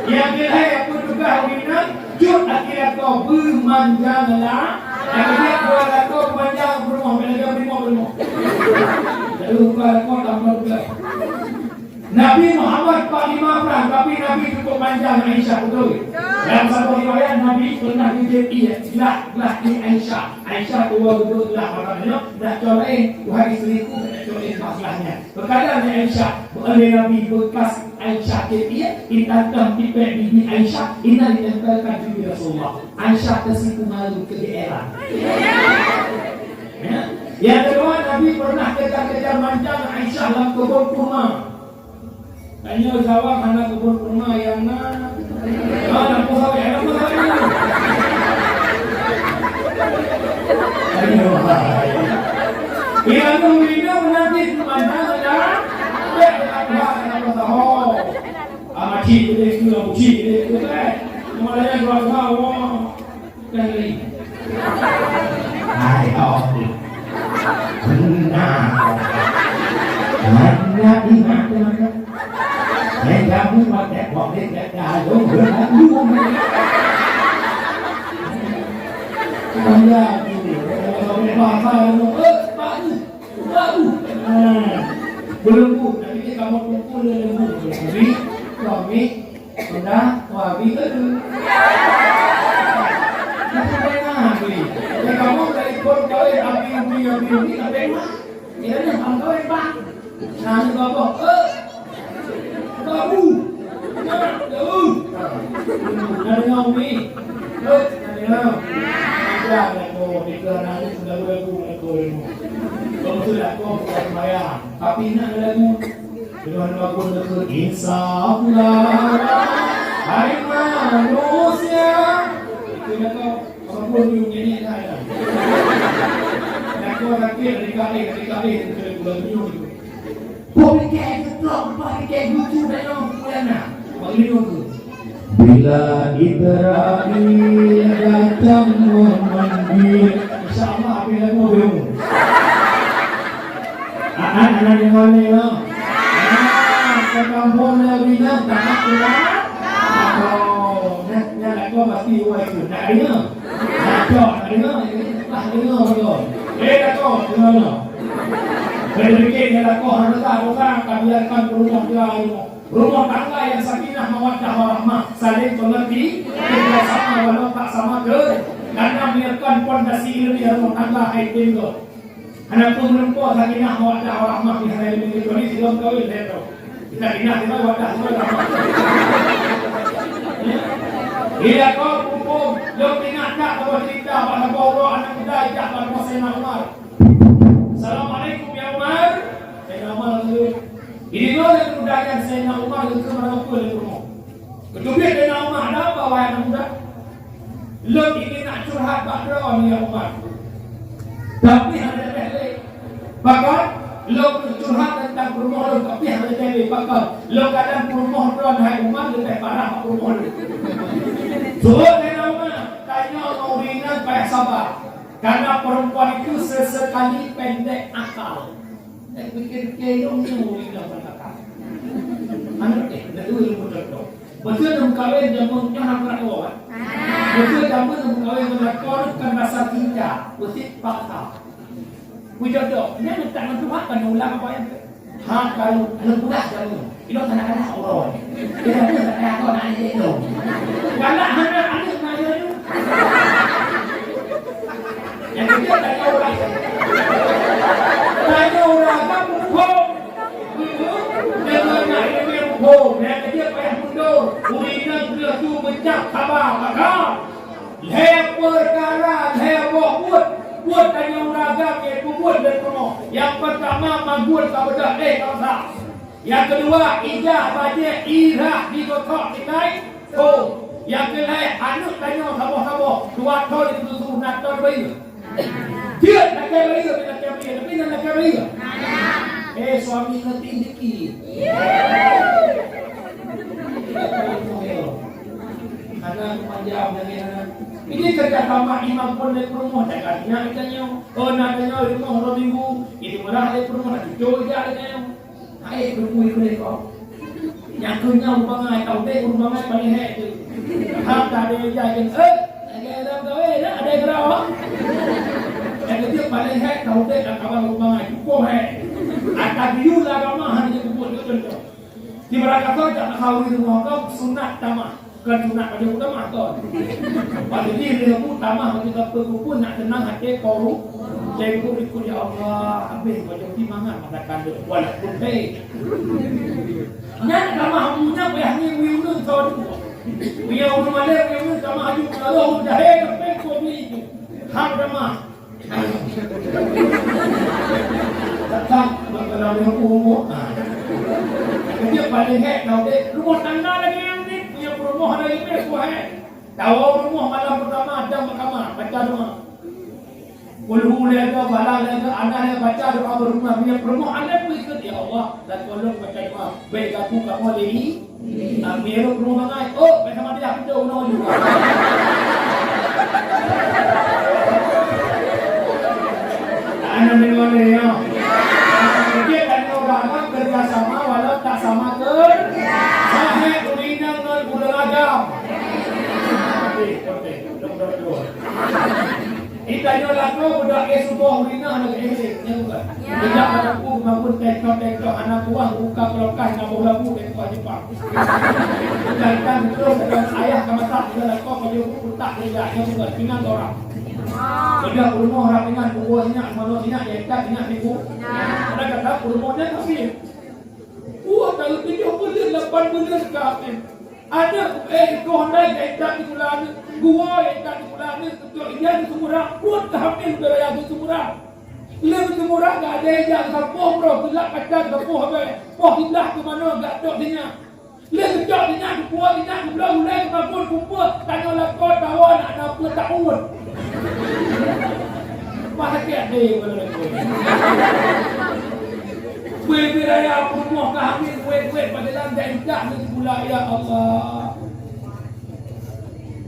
Yang dia hai, aku juga minat. Cut aki lakoe beumanja lala, aki lakoe beumanja rumoh, beumanja rumoh, rumoh. Lalu buka lakoe tambah juga. Nabi Muhammad panglima perang, tapi Nabi cukup manja ngon Aisyah, betul? Dalam satu riwayat, Nabi pernah geujeuet ié, glah, glah ié Aisyah. Aisyah tuwo geubeuet glah, maknanya, nak cok laén, wahai isteriku, nak cok laén bak glah nyan. Peukadang nyan Aisyah, oleh Nabi bekas Aisyah keu ié, intatang tipék bibi Aisyah, inan ditempelkan bibi Rasulullah. Aisyah teusipu malu keugeuéran. Ya. Yang kedua, Nabi pernah kejar-kejar manja Aisyah lam keubon kurma. Tanyoe Jawa hana keubon kurma nyang na. Ah, lampu sawit, lampu sawit. Aduh, hai. Iya, tu, ini menanti manja saja. Bek, bek, bek, bek, bek, bek. Ah, macik gede tu lah, macik gede tu, eh. Cuma dia jual kau, oh. Kan ni. Hai, oh. Nah. Nah, nah, nah, nah. Saya jamu pakai kok dia tak tahu. Tanya tu. Kalau pakai bahasa, eh, bagus. Bagus. Nah. Belum bu, tapi dia kamu kumpul dia lembu. Suami, suami, Sudah, wah, gitu tu. Tapi memang, Abi. Ya, kamu dari pun kawin, Abi, Umi, Abi, Umi, tapi memang. Ya, dah, kamu kawin, Pak. Nah, ni bapak. Eh. Babu. Nah, jauh. Nah, dengar, Umi. Eh, nah, dengar. Ada, ada, kau, tiga, nah, ni, sudah, sudah, sudah, sudah. Kau sudah, kau, bukan sembahyang. Tapi, nak ada, kau. Keunong lagu neukheun, "Insaflah, hai manusia." Keuneuk kau, apa pun you nyanyi, nah, nah. Nah, Sakit, adik-adik, adik-adik, adik-adik. Kok bikek ketrok, lepas bikek lucu dah nyoe, bukan nak? Bang Lino tu. Bila Israel datang memanggil. Insya Allah, habis lagu belum. Ah, ah, anak yang mana, ya? Ah, ke kampung Nabi Nuh, tak nak pulang? Oh, nak, nak lagu pasti awak itu. Nak dengar? Nak cok, nak dengar? Nak dengar, nak dengar. Eh, tak cok, dengar, dengar. Saya fikir dia lakukan harta orang, tak biarkan rumah dia ini. Rumah tangga yang sakinah, mawaddah, warahmah, saling pengerti, kerjasama walau tak sama ke, karena biarkan pondasi ilmiah rumah tangga hai tinggal. Hana pun menempuh sakinah, mawaddah, warahmah di hana ilmiah, kecuali sebelum kahwin, saya tahu. Kita ingat, kita wadah, kita rahmah. Ya. Iya, kau hukum, lo ingat tak, kalau cerita, pada Allah, anak muda, ijak, pada Sayyidina Umar. Assalamualaikum, ya Umar. Sayyidina Umar lalu. Ini dua lagi muda yang Sayyidina Umar itu merangkul di rumah. Kemudian Sayyidina Umar, ada apa, wahai anak muda? Lôn ingin nak curhat bak droe, ya Umar. Tapi hana lé. Bahkan, lôn curhat tentang peurumoh lôn, tapi hana lé. Bahkan, lôn kadang peurumoh droe, hai Umar, leubeh parah bak peurumoh lôn. Suruh Sayyidina Umar, tanya ngon ureueng inong payah sabar. Karena perempuan itu sesekali pendek akal. Eh, pikir-pikir, ilong ni ureueng inong pendek akal. Aneuk, eh, dah dua ilmu contoh. Beutôi dum kawin jameun nyoe hana pernah kawan. Beutôi jameun dum kawin ngon lakoe kan rasa cinta, beutôi paksa. Kujodoh, nyan letak ngon Tuhan kan ulang apa yang Ha, kalau aneuk muda jameun, ilong kadang-kadang orang. Ilong tu tak payah kau nak aneuk ilong. Galak hana aneuk na ilong tu. Yang ketiga tanya orang. Tanya orang agam hukum. Jangan nak ilmu hukum. Yang ketiga payah mundur. Ureueng inong tu meucap haba maka. Lhèe peukara, lhèe boh buet, buet tanyoe ureueng agam nyang peubuet lé peurumoh. Nyang peutama, maguen ka beudôh, eh, ka sa. Nyang keudua, ija, bajèe, irah, jigotok, jikai, thô. Nyang keulhèe, aneuk tanyoe saboh-saboh, dua thôn di susu, na thôn bayeue. Jeuet lakèe bayeue, lakèe bayeue, tapi na lakèe bayeue. Eh, suami ngerti dikit. Hana panjang lagèe hana. Ini kerja sama imam pun lé peurumoh, jaga nyak tanyoe. Oh, na tanyoe rumoh dua minggu, ini meulah lé peurumoh, na cucô jak lé tanyoe. Hai, beupui keu lé kau. Nyang keu nyan ureueng bangai, tau deh ureueng bangai paling hék tu. Hab tak ada yang jajan, eh, lagèe lam gawe dah, ada yang gerak, oh. Yang ketiga paling hék, tau deh dah kawan ureueng bangai, cukup hék. Ata biu lah ramah, hana jadi buat, dia contoh. Di barang kata, tak nak kawin rumah kau, sunat tamah. Kan sunat baju utama kon. Bak jih lheueh bu tamah bak jih ka peukumpul nak seunang até poh ru. Lheueh bu ikut, "Ya Allah, habéh bak jih mangat masakan lôn walaupun hei." Nyan tamah bu nyan payah ngieng miyuneun sawadue. Miyuneun malèe, miyuneun tamah aju meunaloh jahé sampai keu bui. Hak tamah. Datang, bak dalam yang umur. Nah. Jadi, paling hek, tau deh, rumah tangga lagi yang ni, punya peurumoh lagi ni, aku hek. Tahu rumah malam pertama, ada mahkamah, baca doa. Kulhu lé, balang lé, anak lé, baca doa berumah, punya peurumoh, anak pun ikut, "Ya Allah, dan tolong baca doa." Bèk gabung kamoe lé i. Amin. Rumoh bangai. Oh, bèk sama dia pintoe unoe juga. Anak deungoe lé, ya. Jadi, kan ureueng agam kerja sama walau tak sama kerja. Sahé ureueng inong ngon ureueng agam. Oke, oke. Dok, dok, dok. Di tanyoe lakoe budak eh suboh ureueng inong hana geuéh-éh, nyan bukan? Ya. Sejak pada ku bangun tengkok-tengkok hana kuah buka kulkas na boh lampu tengkok Jepang. Bukan kan betul bukan ayah ka masak bukan lakoe baju ku utak kerja, nyan bukan? Pingan orang. Sudah peurumoh orang pingan, kubur sinyak, manoe sinyak, ikat sinyak, siku. Ya. Ada kata peurumoh nyan kafir. Wah, tahu tujuh bulan, lapan bulan kafir. Aneuk, eh, ikoh nai ka itat sikula aneuk. Geuwoe itat sikula aneuk, keutok ija di Seumurang, pruet ka hamil beu raya di Seumurang. Lé di Seumurang ka ada ija saboh broh, seulak kaca saboh abèe, poh siblaih keu manoe gak tok sinyak. Lé geutok sinyak, geupuwoe sinyak, geubloe ulèe, geumakot kumpul, tanyoe lakoe tawa nak na peue taun. Mah sakét deh, mana lagi? Kue-kue raya peurumoh ka hamil, kue-kue pada lantai indah ni pula, ya Allah.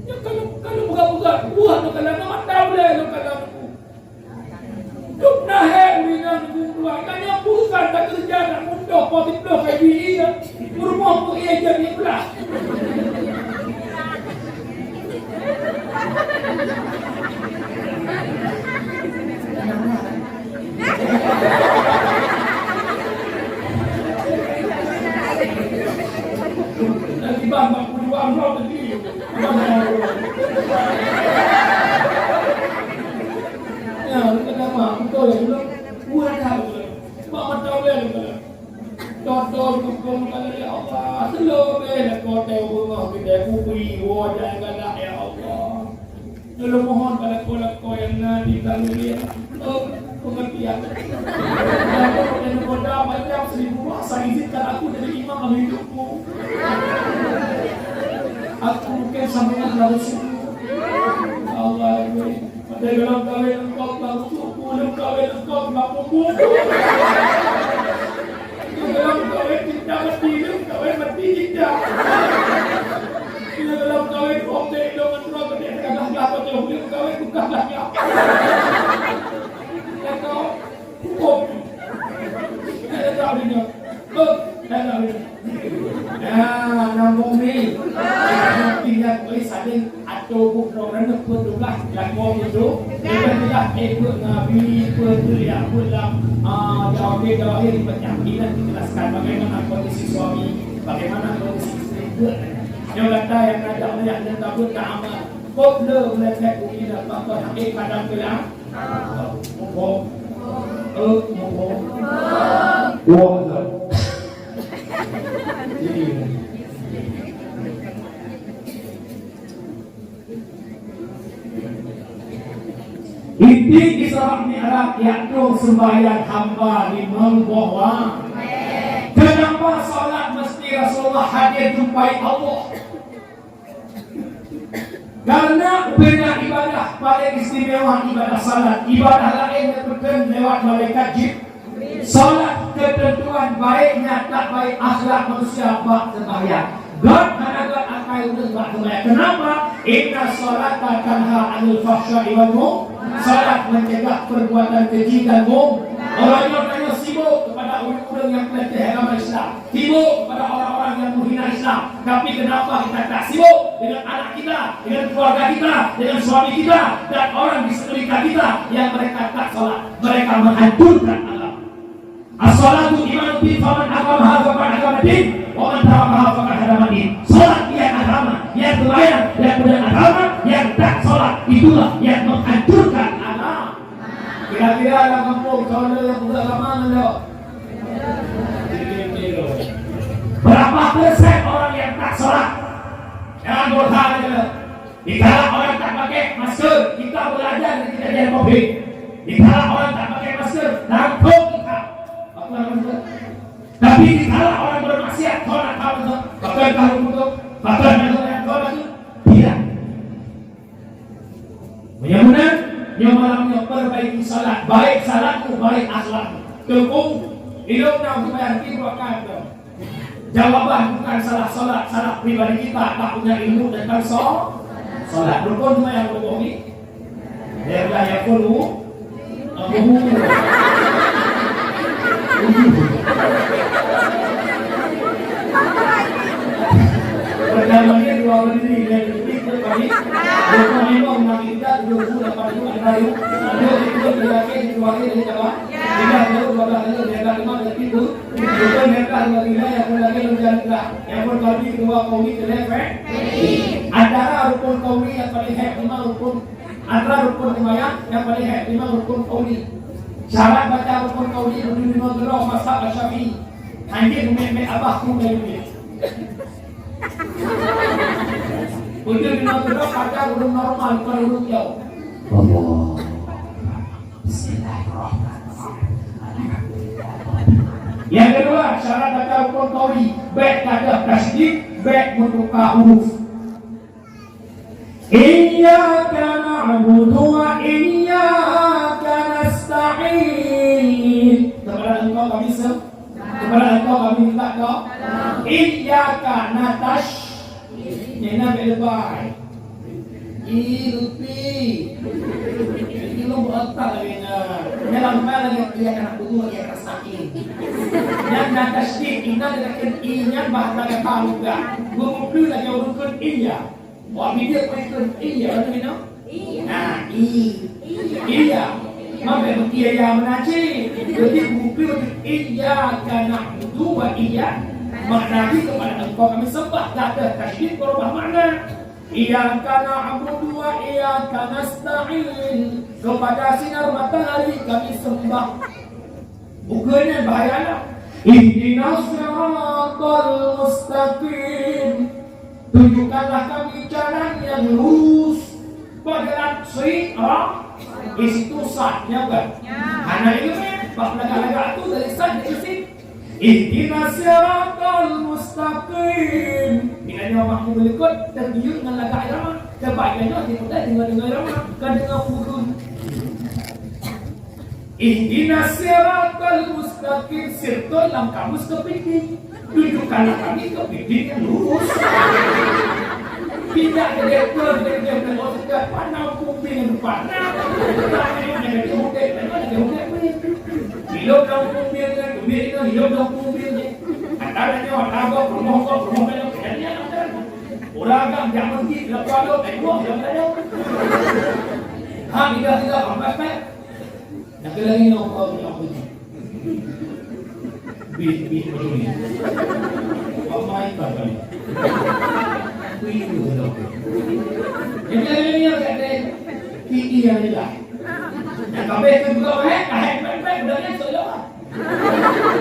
Ya, kalau, kalau buka-buka, buah tu kalau nama tahu deh, lo kalau aku. Duk nahé ureueng nyan geumeutuah, ka nyan urusan takeureuja, tamundoh po siplôh kali ie, peurumoh peuie jeuet ikhlas. Lagi bang, bang, puluh dua amplop lagi. Ya, lu kata apa? Betul ya, belum? Buat apa? Mak mata ulai lu kata. Toto dukung kata, ya Allah, selalu bela kau tahu rumah kita, kubui, wajah galak, ya Allah. Lalu mohon pada kau-kau yang nanti kami lihat, oh, pengertian. Dan kau yang kau dah macam seribu bahasa, izinkan aku jadi imam dalam hidupku. Aku mungkin sampai lalu sungguh. Allah, ya. Pada dalam kawin engkau, bang suku, dalam kawin engkau, bang umum. Dalam kawin cinta mati, dalam kawin mati cinta. Dalam kawin ombek, dalam mentua, gede, gagah, gagah, dalam kawin bukan gagah. Ya, kau. Hukum. Ada tak ada? Oh, ada tak ada? Nah, nambung ni. Tapi nak boleh saling atau bukan kerana petugas lakukan itu. Dia tidak ikut Nabi, petugas yang pulang. Ah, jawab dia, jawab dia dipecah. Tidak dijelaskan bagaimana kondisi suami, bagaimana kondisi isteri. Yang kata yang ada oleh yang tak pun tak aman. Kau boleh melihat bukti dan contoh hakikat dan kelang. Inti Isra Mi'raj, yaitu sembahyang hamba limong boh waktu. Kenapa salat mesti Rasulullah hadir jumpai Allah? Karena beda ibadah paling istimewa ibadah salat. Ibadah laén nyang peutrön lewat malaikat Jib-, salat ketentuan baiknya tak baik akhlak manusia bak sembahyang. Gét hana gét akai ureueng bak sembahyang. Kenapa? Inna salata tanha anil fahsya'i wal mung-, salat mencegah perbuatan keji dan mung-, orang yang hanya sibuk kepada ureueng-ureueng yang pelecehan agama Islam. Sibuk kepada orang-orang yang menghina Islam. Tapi kenapa kita tak sibuk dengan anak kita, dengan keluarga kita, dengan suami kita, dan orang di sekeliling kita yang mereka tak salat? Mereka menghancurkan agama. As-salatu imaduddin, faman aqamaha faqad aqamaddin, wa man tarakaha faqad hadamaddin. Salat tiang agama, tiang sembahyang, tiang peudeueng agama, nyang tak salat, itulah yang menghancurkan agama. Kira-kira lam kampung, soe le nyang peugah agama ngon lôn? Berapa persen orang yang tak salat? Jangan bosan aja. Dikala orang tak pakai masker, kita belajar dari kejadian covid. Dikala orang tak pakai masker, tangkap kita. Apa nama itu? Tapi dikala orang bermaksiat, kau nak tahu tu? Pakai tahu tu, pakai nama yang kau nak tu? Tidak. Meunyoe meunan, nyoe malam nyoe perbaiki salat, baik salatmu, baik akhlakmu. Teungku, ilong na sumbayang tiep rakaat tu. Jawaban bukan salah salat, salah pribadi kita tak punya ilmu tentang so-, salat. Rukun sumbayang rukun ni. Ya, ya, ya, kudu. Abu. Pertama dia dua berdiri, dia berdiri, dia berdiri. Dua puluh lima, enam, tiga, tujuh puluh, lapan puluh, lima puluh. Dua puluh, tiga, tiga, tiga, tiga, tiga, tiga, tiga, lima, tiga, tiga. Rukun mereka dua tiga, yang pun lagi, yang pun lagi, yang pun lagi, dua kaum itu, ya, kan? Antara rukun kaum yang paling hebat, lima rukun. Antara rukun sembahyang nyang paling hèk limong rukun qauli. Syarat baca rukun qauli, ureueng deungoe keudroe mazhab Asy-Syafi'i. Hanjeuet mumet-mumet abah ku kayém miet. Ureueng deungoe keudroe pajan ureueng normal, bukan ureueng kiau. Allah. Bismillahirrahmanirrahim. Alhamdulillah. Nyang keudua, syarat baca rukun qauli, bèk tadah tasydid, bèk meutuka huruf. Iyyaka na'budu wa iyyaka Kami se-, kepada engkau kami minta kau. Iyyaka natash. Nyan na bèk leubeh. I Lutfi. Ini lu berontak lagi nyan. Nyan lam mana lagi, iyyaka na'budu wa iyyaka nasta'in. Nyan na tasydid, ingat lagi i nyan bahasa kata lugah. Beumeupeue lagèe rukun iya. Wah, bidek peue ikheun? Iya, beutôi, no? Iya. Nah, i. Iya. Iya. Maka berarti iya meunan cit. Jadi, buku iyyaka na'budu wa iyyaka. Makna jih kepada Engkau kami sembah. Dak ada tasydid berubah makna. Iyyaka na'budu wa iyyaka nasta'in. Kepada sinar matahari kami sembah. Bukan nyan bahaya lah. Ihdinas siratal mustaqim. Tunjukkanlah kami jalan yang lurus. Bak jalan syirik, ha? Di situ sat, ya kan? Ya. Hana ilmu, bak lagak-lagak tu dari sat jadi syirik. Ihdinas siratal mustaqim. Bila nyoe makmum meulikot, tergiur dengan lagak irama. Sebab dia nyoe dia mudah dengar-dengar irama, bukan dengar pukul. Ihdinas siratal mustaqim, siratal lam kamus kepiting. Tunjukkanlah kami kepiting yang lurus. Tidak ada doktor, doktor, doktor, doktor, panah kumbing yang panah. Hidup dalam kumbing kan, kumbing itu hidup dalam kumbing. Antara nyawa, antara gua, promoh gua, promoh gua, jadi ya, antara. Orang agam jak meuseujid, lepas tu, eh, gua, jangan ada. Ha, tidak, tidak, empat, empat. Nyang keu lagèe nyoe, Allah, Allah, Allah. Bih, bih, bih. Pamain tak kali. Kuih tu, tu, tu. Nyang keu lagèe nyoe, kat dia. Tinggi yang rendah. Nyang kabeh tu juga, eh, eh, eh, eh, udah ni, sok jawab.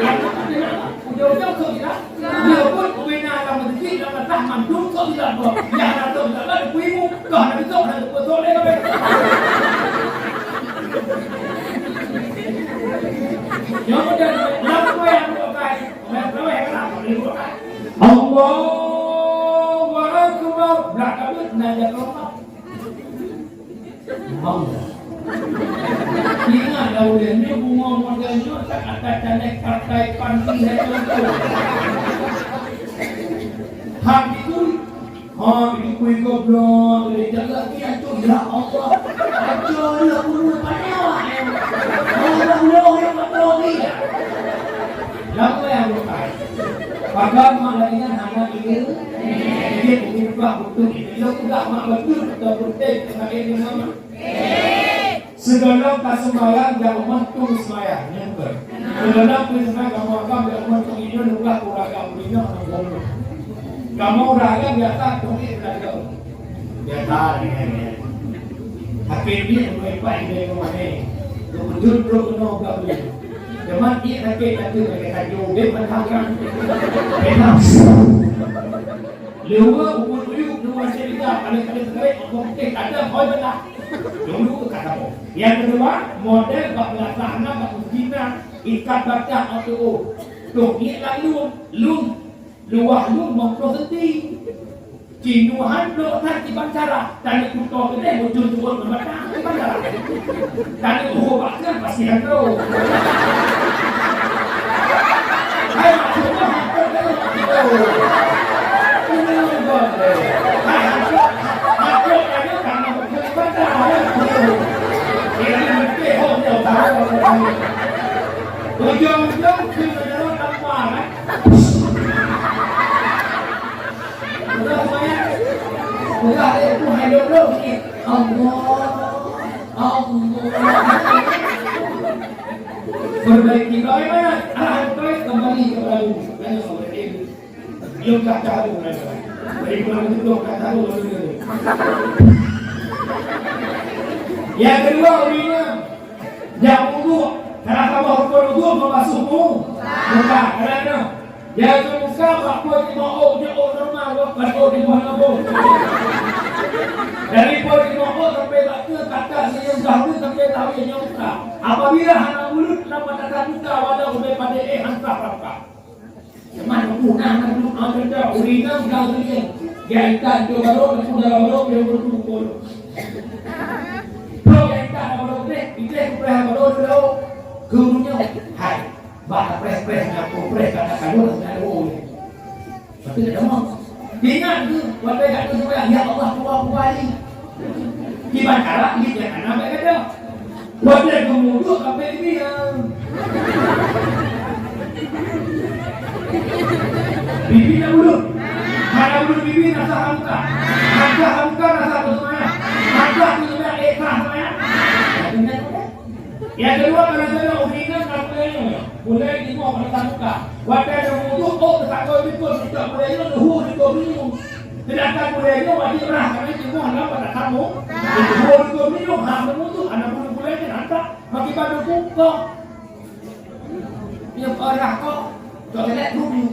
Nyang tu tak kena. Ujung-ujung sok tidak. Dia pun pemain dalam rezeki, dalam letak mandum sok tidak. Yang nak sok tidak, ada kuih mu. Kau nak sok, nak sok, sok dia, kabeh. Nyoe model lagu yang bukai, lagu yang bukai. Allahu Akbar. Blah kabut, nah, jaga Allah. Allah. Ingat dah ulèe nyoe, bungoh model nyoe, tak ada caleg partai PAN pih hai contoh. Hak itu. Ha, ini kuih goblok, dari jalan ni, aduh, ya Allah. Aduh, ya Allah, ya Allah, ya Allah. Lama yang bukan. Pakai mak lagi kan, anak ini. Jadi, mungkin buat betul. Dia sudah mak betul, betul, betul. Pakai dia mama. Sigohlom ka seumayang, jak umat tu seumayang, nyan beutôi. Sigohlom tu seumayang, kamoe agam, jak umat tu ngieng, nyan ulah ureueng agam, ngieng, nyan ureueng agam. Kamoe ureueng agam biasa, tu ngieng, biasa, ngieng, ngieng. Tapi ni, ureueng ipat, dia ke mana? Dia betul, dia kena agam dia. Cuma dia sakit, sakit, sakit, sakit, dia pernah agam. Pernah. Leuwa ukeue tuyuek, leuwa cerita, paléng-paléng seukali, ukeue putih, kadang hôi beulah. Dulu ka saboh. Nyang keudua, model bak beulasah na, bak meuseujid na, ikat batang ateueh. Toh, ngiek lam lôn, lôn, luwah lôn limong ploh senti. Cinuhan blok that di Bangcara, taneuk kuto keudeh, mujur turun meubatang di Bangcara. Taneuk uhu bakeuh, pasti hantu. Hai, maksudnya hantu, hantu. Ini hantu. Hai, hantu, hantu, hantu, karena bukan ibadah, ya. Ini mesti, oh, dia tahu, oh, tahu. Ujung-ujung, si Menyerah tanpa, kan? Udah semuanya? Udah, eh, itu hai dulu, ni. Allah. Allah. Perbaiki bagaimana? Arahkan kembali kepada Nabi. Tanya sama dia. Yuk, kata lu, dari kurang betul, kata lu, lalu dia. Yang kedua, ureueng inong, jak wudhu, karena kamoe rukun wudhu membasuh mu-, muka, karena jaga muka, bak peue jimeu'oh, jimeu'oh normal, bukan oh, jimeu'oh lembut. Dari peue jimeu'oh sampai bak tu, kata senyum dahulu sampai tahu yang muka. Apabila hana mulut, kenapa tatap muka, walau sampai pada eh, hantar muka. Teuma teupeu na, na, na, na, ureueng inong gau teulieng. Geujak intat barô, teupeu dalam barô, dia beutôi pukul. Bro, geujak intat dalam barô teuh, iteh kupeuhah barô teuh, keu ureueng nyoe, hai. Preh-preh nyapu, preh kata-kata, nyapu. Tapi tak ada. Ingat tu, watèe gata seumayang, "Ya Allah, dua kali." Kiban cara, dia jangan sampai kata. Watèe geumuduk, sampai dia. Bibi nak bulut. Hana bulut bibi, rasa hamka. Rasa hamka, rasa beuseumayang. Rasa beuseumayang, eh, sah seumayang. Nyang keudua, kadang-kadang ureueng inong ka pulai nyoe, pulai jimoh bak tatap muka. Watèe lôn wudhu, oh, teutakot likot, sejak pulai nyoe, leuhô likot minyeum. Seudangkan pulai nyoe wajéb rhah, karena jimoh lam bak tatap muka. Leuhô likot minyeum, hana lôn wudhu, hana bunoe pulai nyoe, hantom. Makin bandum bungkôh. Nyang parah kok, toilet dulu.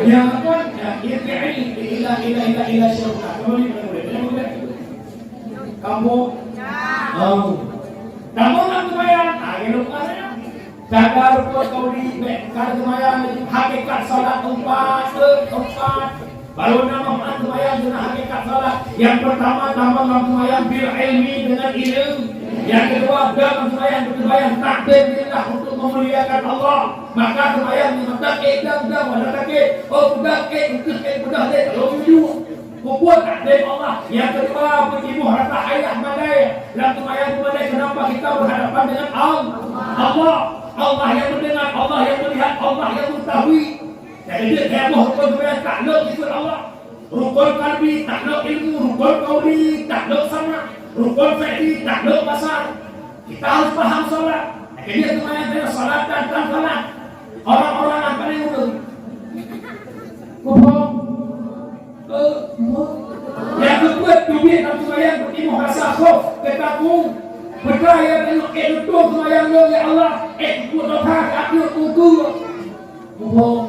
Ya kan? Ya, irji'i ila, ila, ila, ila syurga. Kembali, kembali, kembali. Kamu? Oh. Kamu nak seumayang? Ah, ya, lupa saya. Jaga rukun qauli, bèk ka seumayang, hakikat salat empat, eh, empat. Baru na manfaat seumayang, guna hakikat salat. Yang pertama, tambah dalam seumayang bil ilmi, dengan ilmu. Yang kedua, dalam seumayang, berseumayang takbir lillah, untuk memuliakan Allah. Maka seumayang ni meutakbir, dam, dam, ada takbir. Oh, peugah, eh, engkeuh, eh, peugah, eh, kalau jujur. Peubuet takzim Allah. Nyang keudua, beujimoh rasa hayah madai. Lam seumayang madai, kenapa kita berhadapan dengan Al-, Allah? Allah yang mendengar, Allah yang melihat, Allah yang mengetahui. Jadi, dia boh rukun seumayang taklok sifat Allah. Rukun qalbi taklok ilmu, rukun qauli taklok sama, rukun fi'li taklok basar. Kita harus paham salat. Jadi, seumayang dengan salat dan tanpa salat. Orang-orang yang paling urut. Kuboh. Nyang keupeuet, teubiet lam seumayang beutimoh rasa khof, teukaku. Peugah ya tanyoe, eh, beutôi seumayang lôn, ya Allah, eh, kudosa ka ateueh ukeue. Kuboh.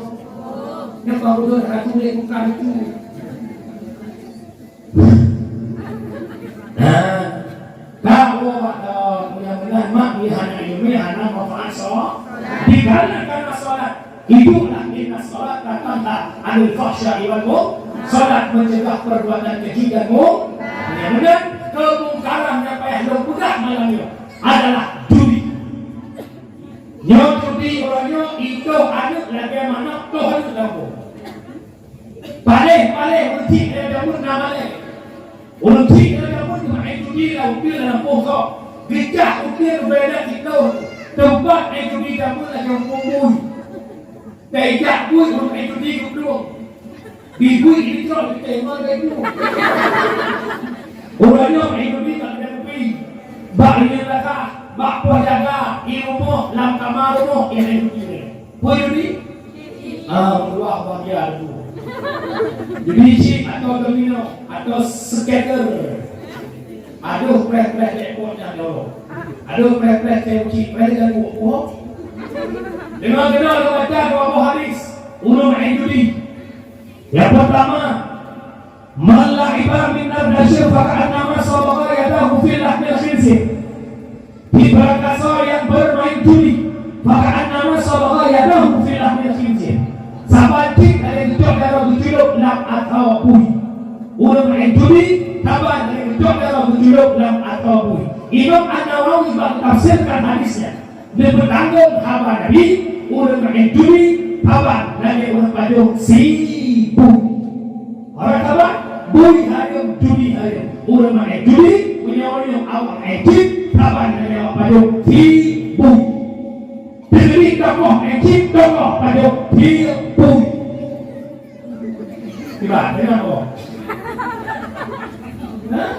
Nyang ka beutôi ratu lé bukan itu. Nah, Ka woe bak dawa mulia-mulia mak, meuhana ileumèe, hana manfaat so-, dikarenakan salat. Hiduplah, inna salata tanha 'anil fahsya'i wal mun-, salat mencegah perbuatan keji dan mu-, mulia-mulia kemungkaran. Nyang payah lôn peugah malam nyoe adalah judi. Nyoe judi uroe nyoe, itoh aneuk lagèe manok toh aneuk lam boh. Paléh-paléh ureueng chik nyang jameun na malèe. Ureueng chik nyang jameun maén judi lam uteuen lam lampôh gob. Geujak uteuen beda sitoh, teumpat maén judi jameun lagèe muphom bui. Teujak bui ureueng maén judi geuplueng. Di bui di trok di tema lagèe tu. Ureueng nyoe maén judi bak kedai kupi, bak rinyan lakah, bak poh jaga, di rumoh, lam kama rumoh, maén judi. Peue judi? Ah, luwah bahagia tu. Judi chip atau domino atau skater. Aduh, preh-preh dek pok nyan dulu. Aduh, preh-preh teuci, preh dan buku. Deungon keunoe lôn baca dua buah hadis ureueng maén judi. Yang pertama, "Man la'iba minna nasyir faka'annama sabagha yadahu fi lahmil khinzir." Sibarang gasoe nyang bermain judi, faka'annama sabagha yadahu fi lahmil khinzir. Saban cit lagèe geucok jaroe geuculok lam atawa bui. Ureueng main judi, saban lagèe geucok jaroe geuculok lam atawa bui. Imam An-Nawawi bak tafsirkan hadis nyan, neupeutanggong haba Nabi, ureueng main judi, saban lagèe ureueng pajôh si bui. Orang saban, bui hareuem, judi hareuem. Ureueng main judi, meunyoe-nyoe awak main judi, saban lagèe awak pajôh si bui. Teubit tokoh main judi, tokoh pajôh si bui. Kiban, dengar kok. Hah?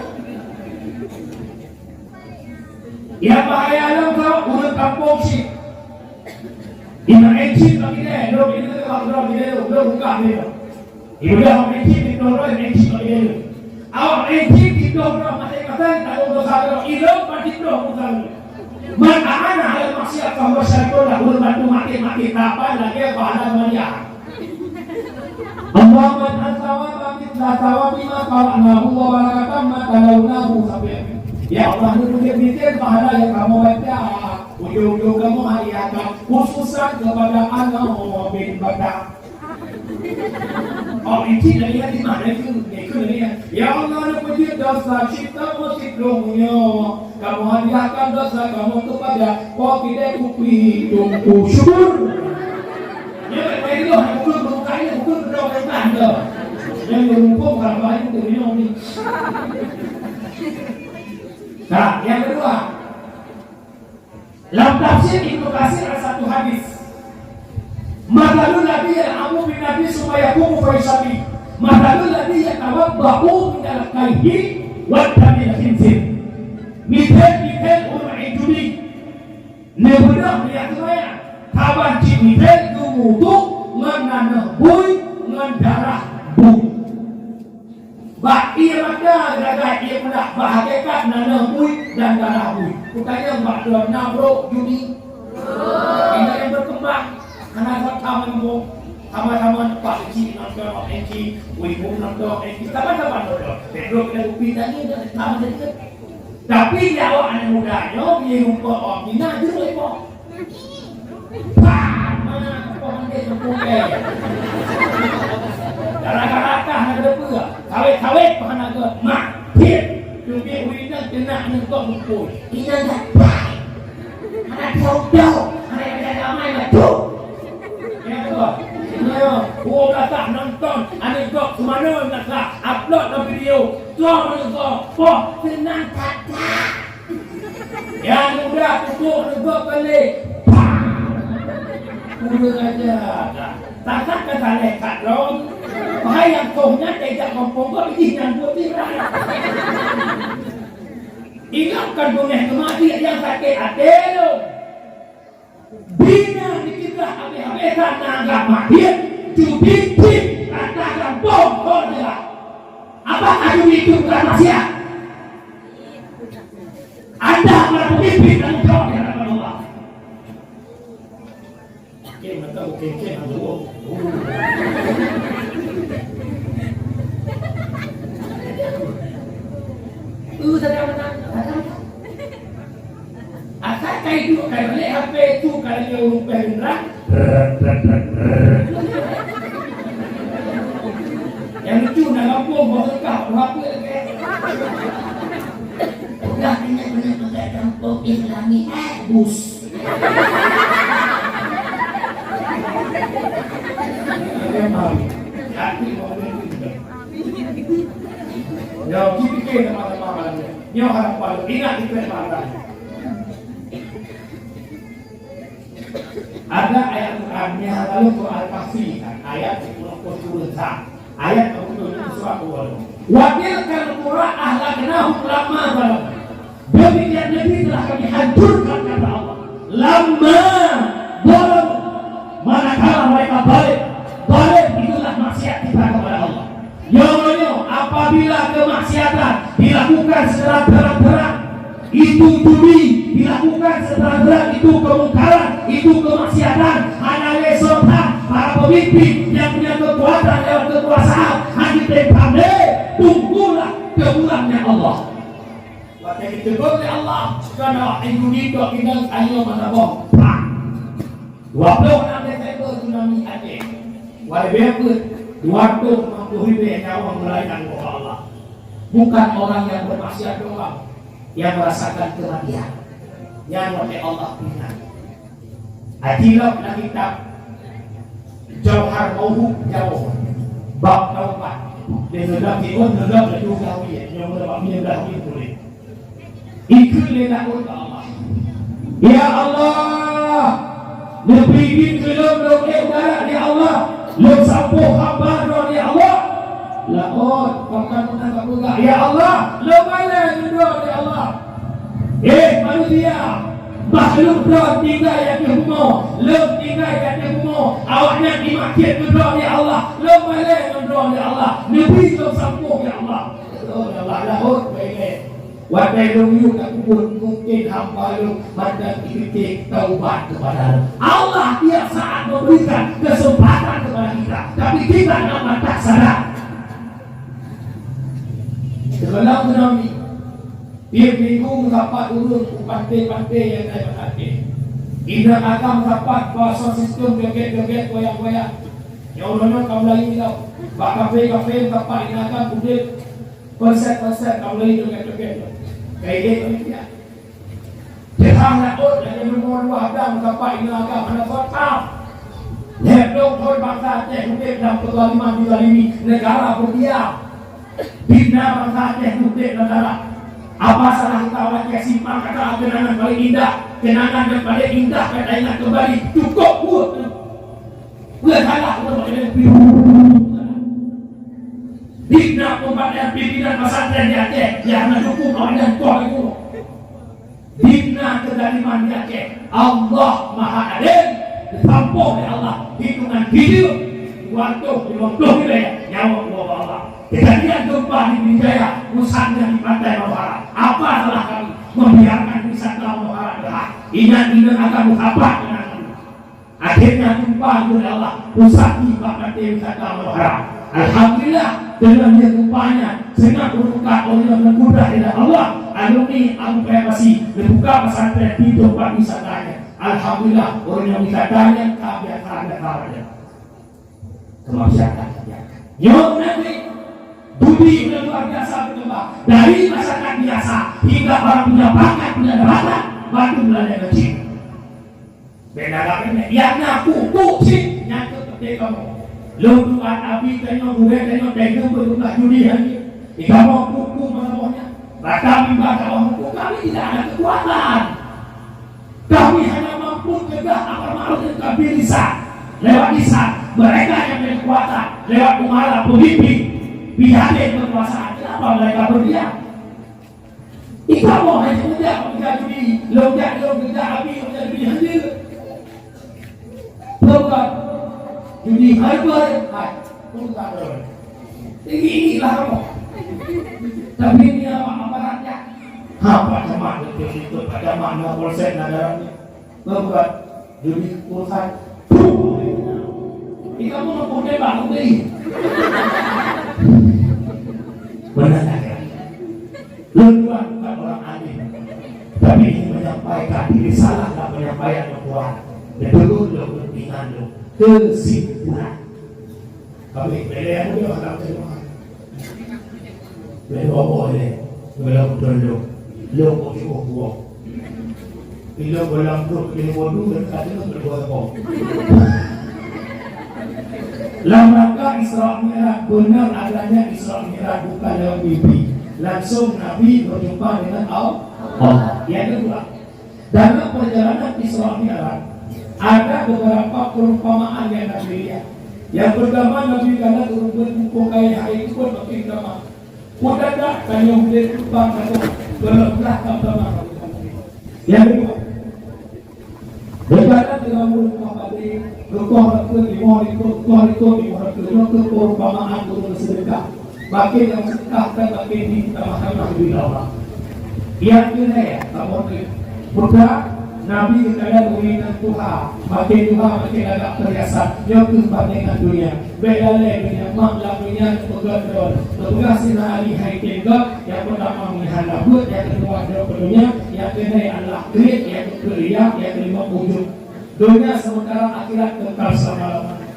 Nyang bahaya lom ka ureueng kampung cit. Di maén cit bak ilèe, lôn ilèe, lôn ilèe, lôn, lôn buka ilèe. Ibuda maén cit di lôn, lôn maén cit bak ilèe. Awak maén cit di lôn, lôn maté-maté, tanggong dosa lôn, ilôn pati lôn buka ilèe. Man a'ana 'alal maksiat fahuwa syarikun lahu, ureueng bantu maté-maté, saban lagèe pahala maria. Allahumma ij'al thawaba mithla thawabi man qara'nahu wa barakatan ma talawnahu, sampai. Ya Allah, neupeujeuet miseue pahala nyang kamoe baca, ujong-ujong kamoe hari Ahad, khususan kepada Anwar bin Batak. Oh, itu dari hati mana itu? Itu dari, ya Allah, neupeujeuet dosa cit kamoe siplôh nyoe. Kamoe hadiahkan dosa kamoe kepada Po Kidai Kupi Teungku Syukur. Nyan bèk main lôn, bukan, bukan, bukan, bukan, bukan, bukan. Nyan lôn muphom, kalau main tu, minum ni. Nah, yang kedua. Lam tafsir Ibnu Katsir ada satu hadis. "Matsalul ladzi yal'abu bin nabi tsumma yaqumu fa yusalli. Matsalul ladzi yatawadda'u min alqaihi wa damil khinzir." Mithèl-mithèl ureueng judi. Neubeudôh nyan teuma nyan. Saban cit mithèl geumutuk ngon nanoh bui ngon darah bui. Bak ié mata geugagai ié peudak, bak hakikat na leueh bui dan darah bui. Kutanyong bak droe, na brôk judi? Ingat nyang berkembang, hana that tham lom. Sama-sama nampak keuchik nonton O N G, ibu nonton O N G, sama-sama nonton. Pedro kena kupi tadi dah sama saja. Tapi di awak anak muda nyoe, bila rumpok O N G na jeuet rumpok. Pah! Mana kau pandai tepung, eh? Gara-gara kah nak ada apa? Kawet-kawet pah nak ada mak. Hit! Tunggu ulinan kena aneuk kau mukul. Ingat tak? Pah! Anak kau tahu, anak yang ramai macam. Ya, betul. Ya, oh, dah tak nonton, aneuk kau semana nak upload dalam video. Kau aneuk kau, oh, senang tak? Nyang muda pukok neugob kali. Pah! Kurang ajar. Tasak ka saleh kat lom. Bahai nyang kong nyan teuka kompong gob jih nyang buet tirai. Ingat kan beungéh keumaji nyang sakét até lom. Bina dikeugah habéh-habéh ka na agam maksiet, judi cit rata gampông kon jeulaih. Apakah judi itu bukan maksiat? Anda para pemimpin tanggung jawab di hadapan Allah. Oke, mereka oke, oke, oke. Uh, saya menang. Asai ka iduek ka lé H P tu ka lé ureueng péh beundrang. Nyang lucu na gampông boh seukah, boh apa lagèe. Udah ingat-ingat pakai gampông Islami, eh, bus. Memang. Hati mau Nyoe, jipike teuma-teuma malam nyoe. Nyoe harapan lôn, ingat dikeue malam. Ada ayat Quran, nyoe harapan lôn Quran Al-Kahfi, kan? Ayat sepuluh turun sa. Ayat sepuluh itu surah Al-Qur'an. "Wa tilkal qura ahlaknahum lamma zalamu." Demikian negeri telah Kami hancurkan, kata Allah. Lamma zalamu, manakala mereka zalim. Zalim itulah maksiat kita kepada Allah. Nyoe-nyoe apabila kemaksiatan dilakukan secara terang-terang, itu judi dilakukan secara terang, itu kemungkaran, itu kemaksiatan, hana lé soe that para pemimpin nyang punya kekuatan lewat kekuasaan, hana lé tunggulah kepulangan Allah. Watèe jiteupeue lé Allah, kon awak Yahudi tok inong tanyoe meusaboh. Pah! Dua ploh nam Desember tsunami Aceh. Watèe beuet dua reutôh limong ploh ribèe nyawöng meulayan bak Allah. Bukan orang yang bermaksiat doang yang merasakan kematian. Nyan watèe Allah peuingat. Aci lom lam kitab Jauhar Mauhub Jauh, bab taubat. Lé neulam siôn, neulam laju gawi, nyang meureuba mie dah mie tuléh. Ikheun lé Daud bak Allah, "Ya Allah, neubri idin keu lôn lôn ék u darat, ya Allah, lôn sampôh hamba Droe, ya Allah." Laôt, pakon meunan ka peugah, "Ya Allah, lôn balèe ngon Droe, ya Allah." Eh, manusia, makhluk Droe tinggai ateueh bumoe, lôn tinggai ateueh bumoe, awaknyan jimaksiat keu Droe, ya Allah, lôn balèe ngon Droe, ya Allah, neubri lôn sampôh, ya Allah. Oh, ya Allah, laôt bailèe. Watèe lôn yue takubur, mungkin hamba lôn mantong jipike taubat kepada Lôn. Allah tiap saat memberikan kesempatan kepada kita, tapi kita nggak patah sadar. Teuka lom tsunami. Tiep minggu meusapat ureueng u panté-panté nyang na bak até. Inong agam sapat bak sound system joget-joget goyang-goyang. Nyoe uroe nyoe ka mulai ilong. Bak kafe-kafe meusapat inong agam udeb konsep-konsep ka mulai joget-joget. Ka idéh panitia. Sang laôt lagèe rumoh luwah dang sampai inan agam hana sot am. Lhèe plôh thôn bansa Aceh udép lam keuzaliman, dizalimi, neugara beudiam. Dibna bansa Aceh udép lam darat. Apa salah kita orang Aceh, simpang kata kenangan paling indah, kenangan yang paling indah ka taingat kembali, cukôp buet. Bukan salah, bukan pakai pilu. Dibna peubansa pimpinan pesantren di Aceh, nyang hana dukung awaknyan, toh geuh. Dibna keuzaliman di Aceh, Allah Maha Adil, geusampôh lé Allah hitungan video dua ratus lima puluh miliar nyawa Allah. Kejadian gempa di Pidie Jaya, pusatnya di Pantai Manohara. Apa salah kami membiarkan wisata Manohara berhak? Ingat-ingat akan mengapa dengan kami. Akhirnya tumpah lé Allah, pusat di bak pantai wisata Manohara. Alhamdulillah, dengan dia tumpahnya, seungat ureueng muda, ureueng nyang meukudrah di Allah, alumni Abu Paya Basi, neubuka pesantren di tempat wisatanya. Alhamdulillah, ureueng nyang wisatanya ka biasa-biasa saja. Kemaksiatan. Nyoe nanti budi yang luar biasa berkembang. Dari masyarakat biasa hingga orang punya pangkat, punya jabatan, bantu belanja kecil. Beda lagèe nyan, nyang na kuku cit, nyang keu peudeh kamoe. Lôn tuan abi tanyoe, gurèe tanyoe, dai lôn beutugaih judi hana. Di kamoe kuku meusaboh nyan. Bak kami bak kamoe kuku, kami tidak ada kekuatan. Kami hanya mampu cegah amar ma'ruf nahi munkar lewat lisan. Mereka yang punya kekuatan lewat umara, pemimpin, pihak kekuasaan. Kenapa mereka berdiam? Di kamoe hana meujak, meujak judi, lôn jak, lôn jak abi, meujak judi hana. Peue buet? Judi hana, hai. Peue buet? Tinggi-tinggi lah kamoe. Tapi ni apa, aparatnya? Ha, Pak Camat, betul itu, Pak Camat, na polsek, na dalam ni. Peue buet? Judi pulsa. Puh! Di kamoe pun tembak, pun teuing. Benar tak? Lôn tuan bukan orang alim, tapi ingin menyampaikan risalah dan penyampaian yang kuat. Betul lôn, ingat lôn. Kesimpulan. Kami, beda yang mulia, anak terima. Beda boh lé, beda betul lôn. Lôn kok cukup buah. Ilok dalam grup ilmu tu dekat dengan berdua tepung. Lam rangka Isra Mi'raj, benar adanya Isra Mi'raj bukan dalam mimpi. Langsung Nabi berjumpa dengan Allah. Yang kedua, dalam perjalanan Isra Mi'raj, ada beberapa perumpamaan yang Nabi lihat. Yang pertama, Nabi kala ureueng beuet muphom kayèe hai itu pun makin gampang. Mudah-mudahan tanyoe udép lumpang atau beureulah tamah. Yang kedua, beujalan di rambu leumpah padé, reukoh reuteuet lima likot, reukoh likot lima reuteuet, nyoe keuh perumpamaan ureueng seudeukah. Makin nyang seudeukah, kan makin ditamah-tamah di Allah. Nyang keulhèe, saboh teuk. Muda, Nabi geukalon ureueng inong tuha, makin tuha makin agak peuriasan. Nyoe keuh bandingan donya. Bèk lalè donya, mak lam donya neupeugah droe. Neupeugah Saidina Ali hai tem gop, nyang peurtama meulihan labeuet, nyang keudua droe keu donya, nyang keulhèe Allah kriet, nyang keupeuet riya, nyang keulima ujub. Donya sementara, akhirat kekal selama-lamanya.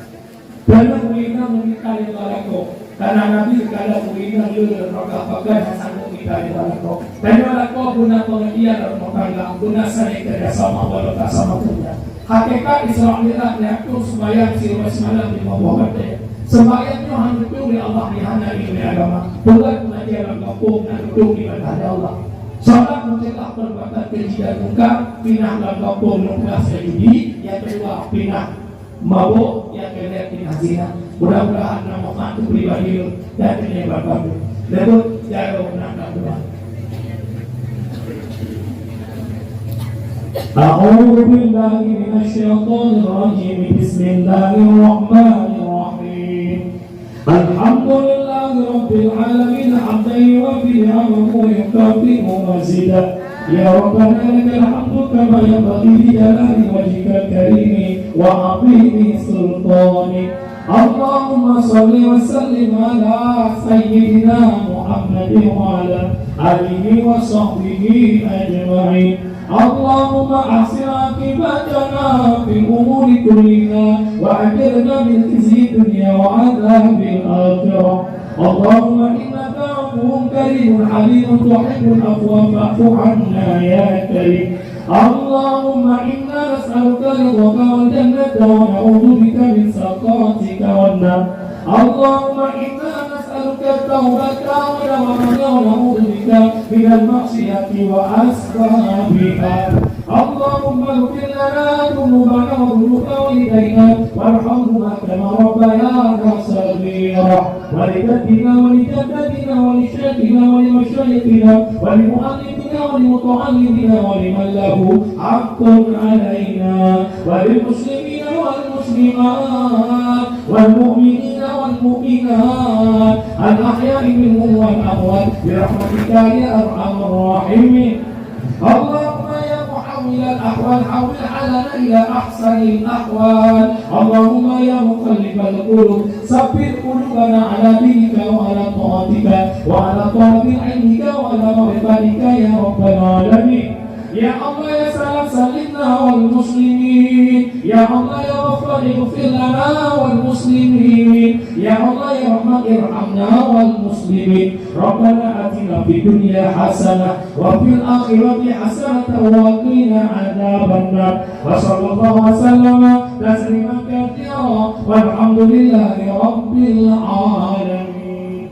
Dalam ureueng inong meuninggai lé dua lakoe. Karena Nabi geukalon ureueng inong le, maka pakon hana sanggup mita lé dua lakoe. Dan dua lakoe beuna pengertian dalam rumah tangga, beuna saling kerjasama walau tak sama kerja. Hakikat Isra Mi'raj nyan keuh seumayang siuroe simalam limong boh batèe. Seumayang nyoe hana geutueng lé Allah, hana ilmu agama. Peugöt pengajian lam gampông, hana geutueng ibadah lé Allah. Salat mencegah perbuatan keji dan mungkar, pinah lam gampông, lôn peugah sagai judi, nyang keudua pinah mabök, nyang keulhèe pinah zina. Mudah-mudahan na manfaat keu pribadi lôn dan keu nibak bandum. Leubeh jaroe na ka keuluwa. أعوذ بالله من الشيطان الرجيم. بسم الله الرحمن الرحيم. الحمد لله رب العالمين، حمدا يوافي نعمه ويكافئ مزيده. يا ربنا لك الحمد كما ينبغي لجلال وجهك الكريم وعظيم سلطانك. اللهم صل وسلم على سيدنا محمد وعلى آله وصحبه أجمعين. اللهم أحسن عاقبتنا في الأمور كلها وأجرنا من خزي الدنيا وعذاب الآخرة. اللهم إنك عفو كريم حليم تحب العفو فاعف عنا يا كريم. اللهم إنا نسألك رضاك والجنة ونعوذ بك من سخطك والنار. اللهم إنا نسألك التوبة والرضا ونعوذ بك من المعصية وأسبابها. اللهم اغفر لنا ذنوبنا وذنوب والدينا وارحمهما كما ربيانا صغيرا. ولجدنا ولجدتنا ولشيخنا ولمشايخنا ولمؤلفنا ولمتعلمنا ولمن له حق علينا وللمسلمين والمسلمات والمؤمنين والمؤمنات الأحياء منهم والأموات برحمتك يا أرحم الراحمين. اللهم يا محول الأحوال حول حالنا إلى أحسن الأحوال. اللهم يا مقلب القلوب ثبت قلوبنا على دينك وعلى طاعتك وعلى طلب علمك وعلى معرفتك يا رب العالمين. يا الله يا سلام سلمنا والمسلمين. يا الله يا غفار اغفر لنا والمسلمين. يا الله يا رحمن ارحمنا والمسلمين. ربنا آتنا في الدنيا حسنة وفي الآخرة حسنة وقنا عذاب النار. وصلى الله وسلم تسليما كثيرا والحمد لله رب العالمين.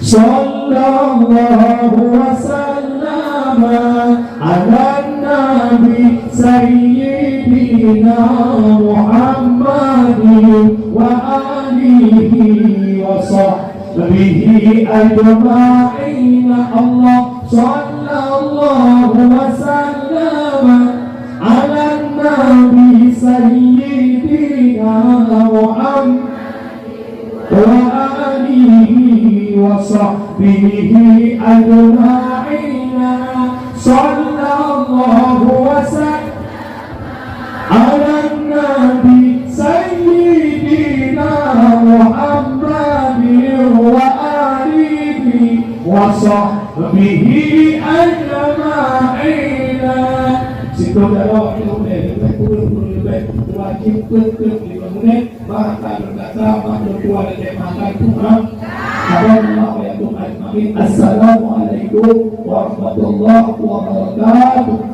صلى الله وسلم على النبي سيدنا محمد وآله وصحبه أجمعين. الله صلى الله وسلم على النبي سيدنا محمد وآله وصحبه أجمعين. صلى الله وسلم على النبي سيدنا محمد وآله وصحبه أجمعين. Situ dalam ilmu dia, dia kurang-kurang lebih wajib pun-pun lima menit. Bahkan berkata, maklum Tuhan dan jemaah Tuhan. Assalamualaikum warahmatullahi wabarakatuh.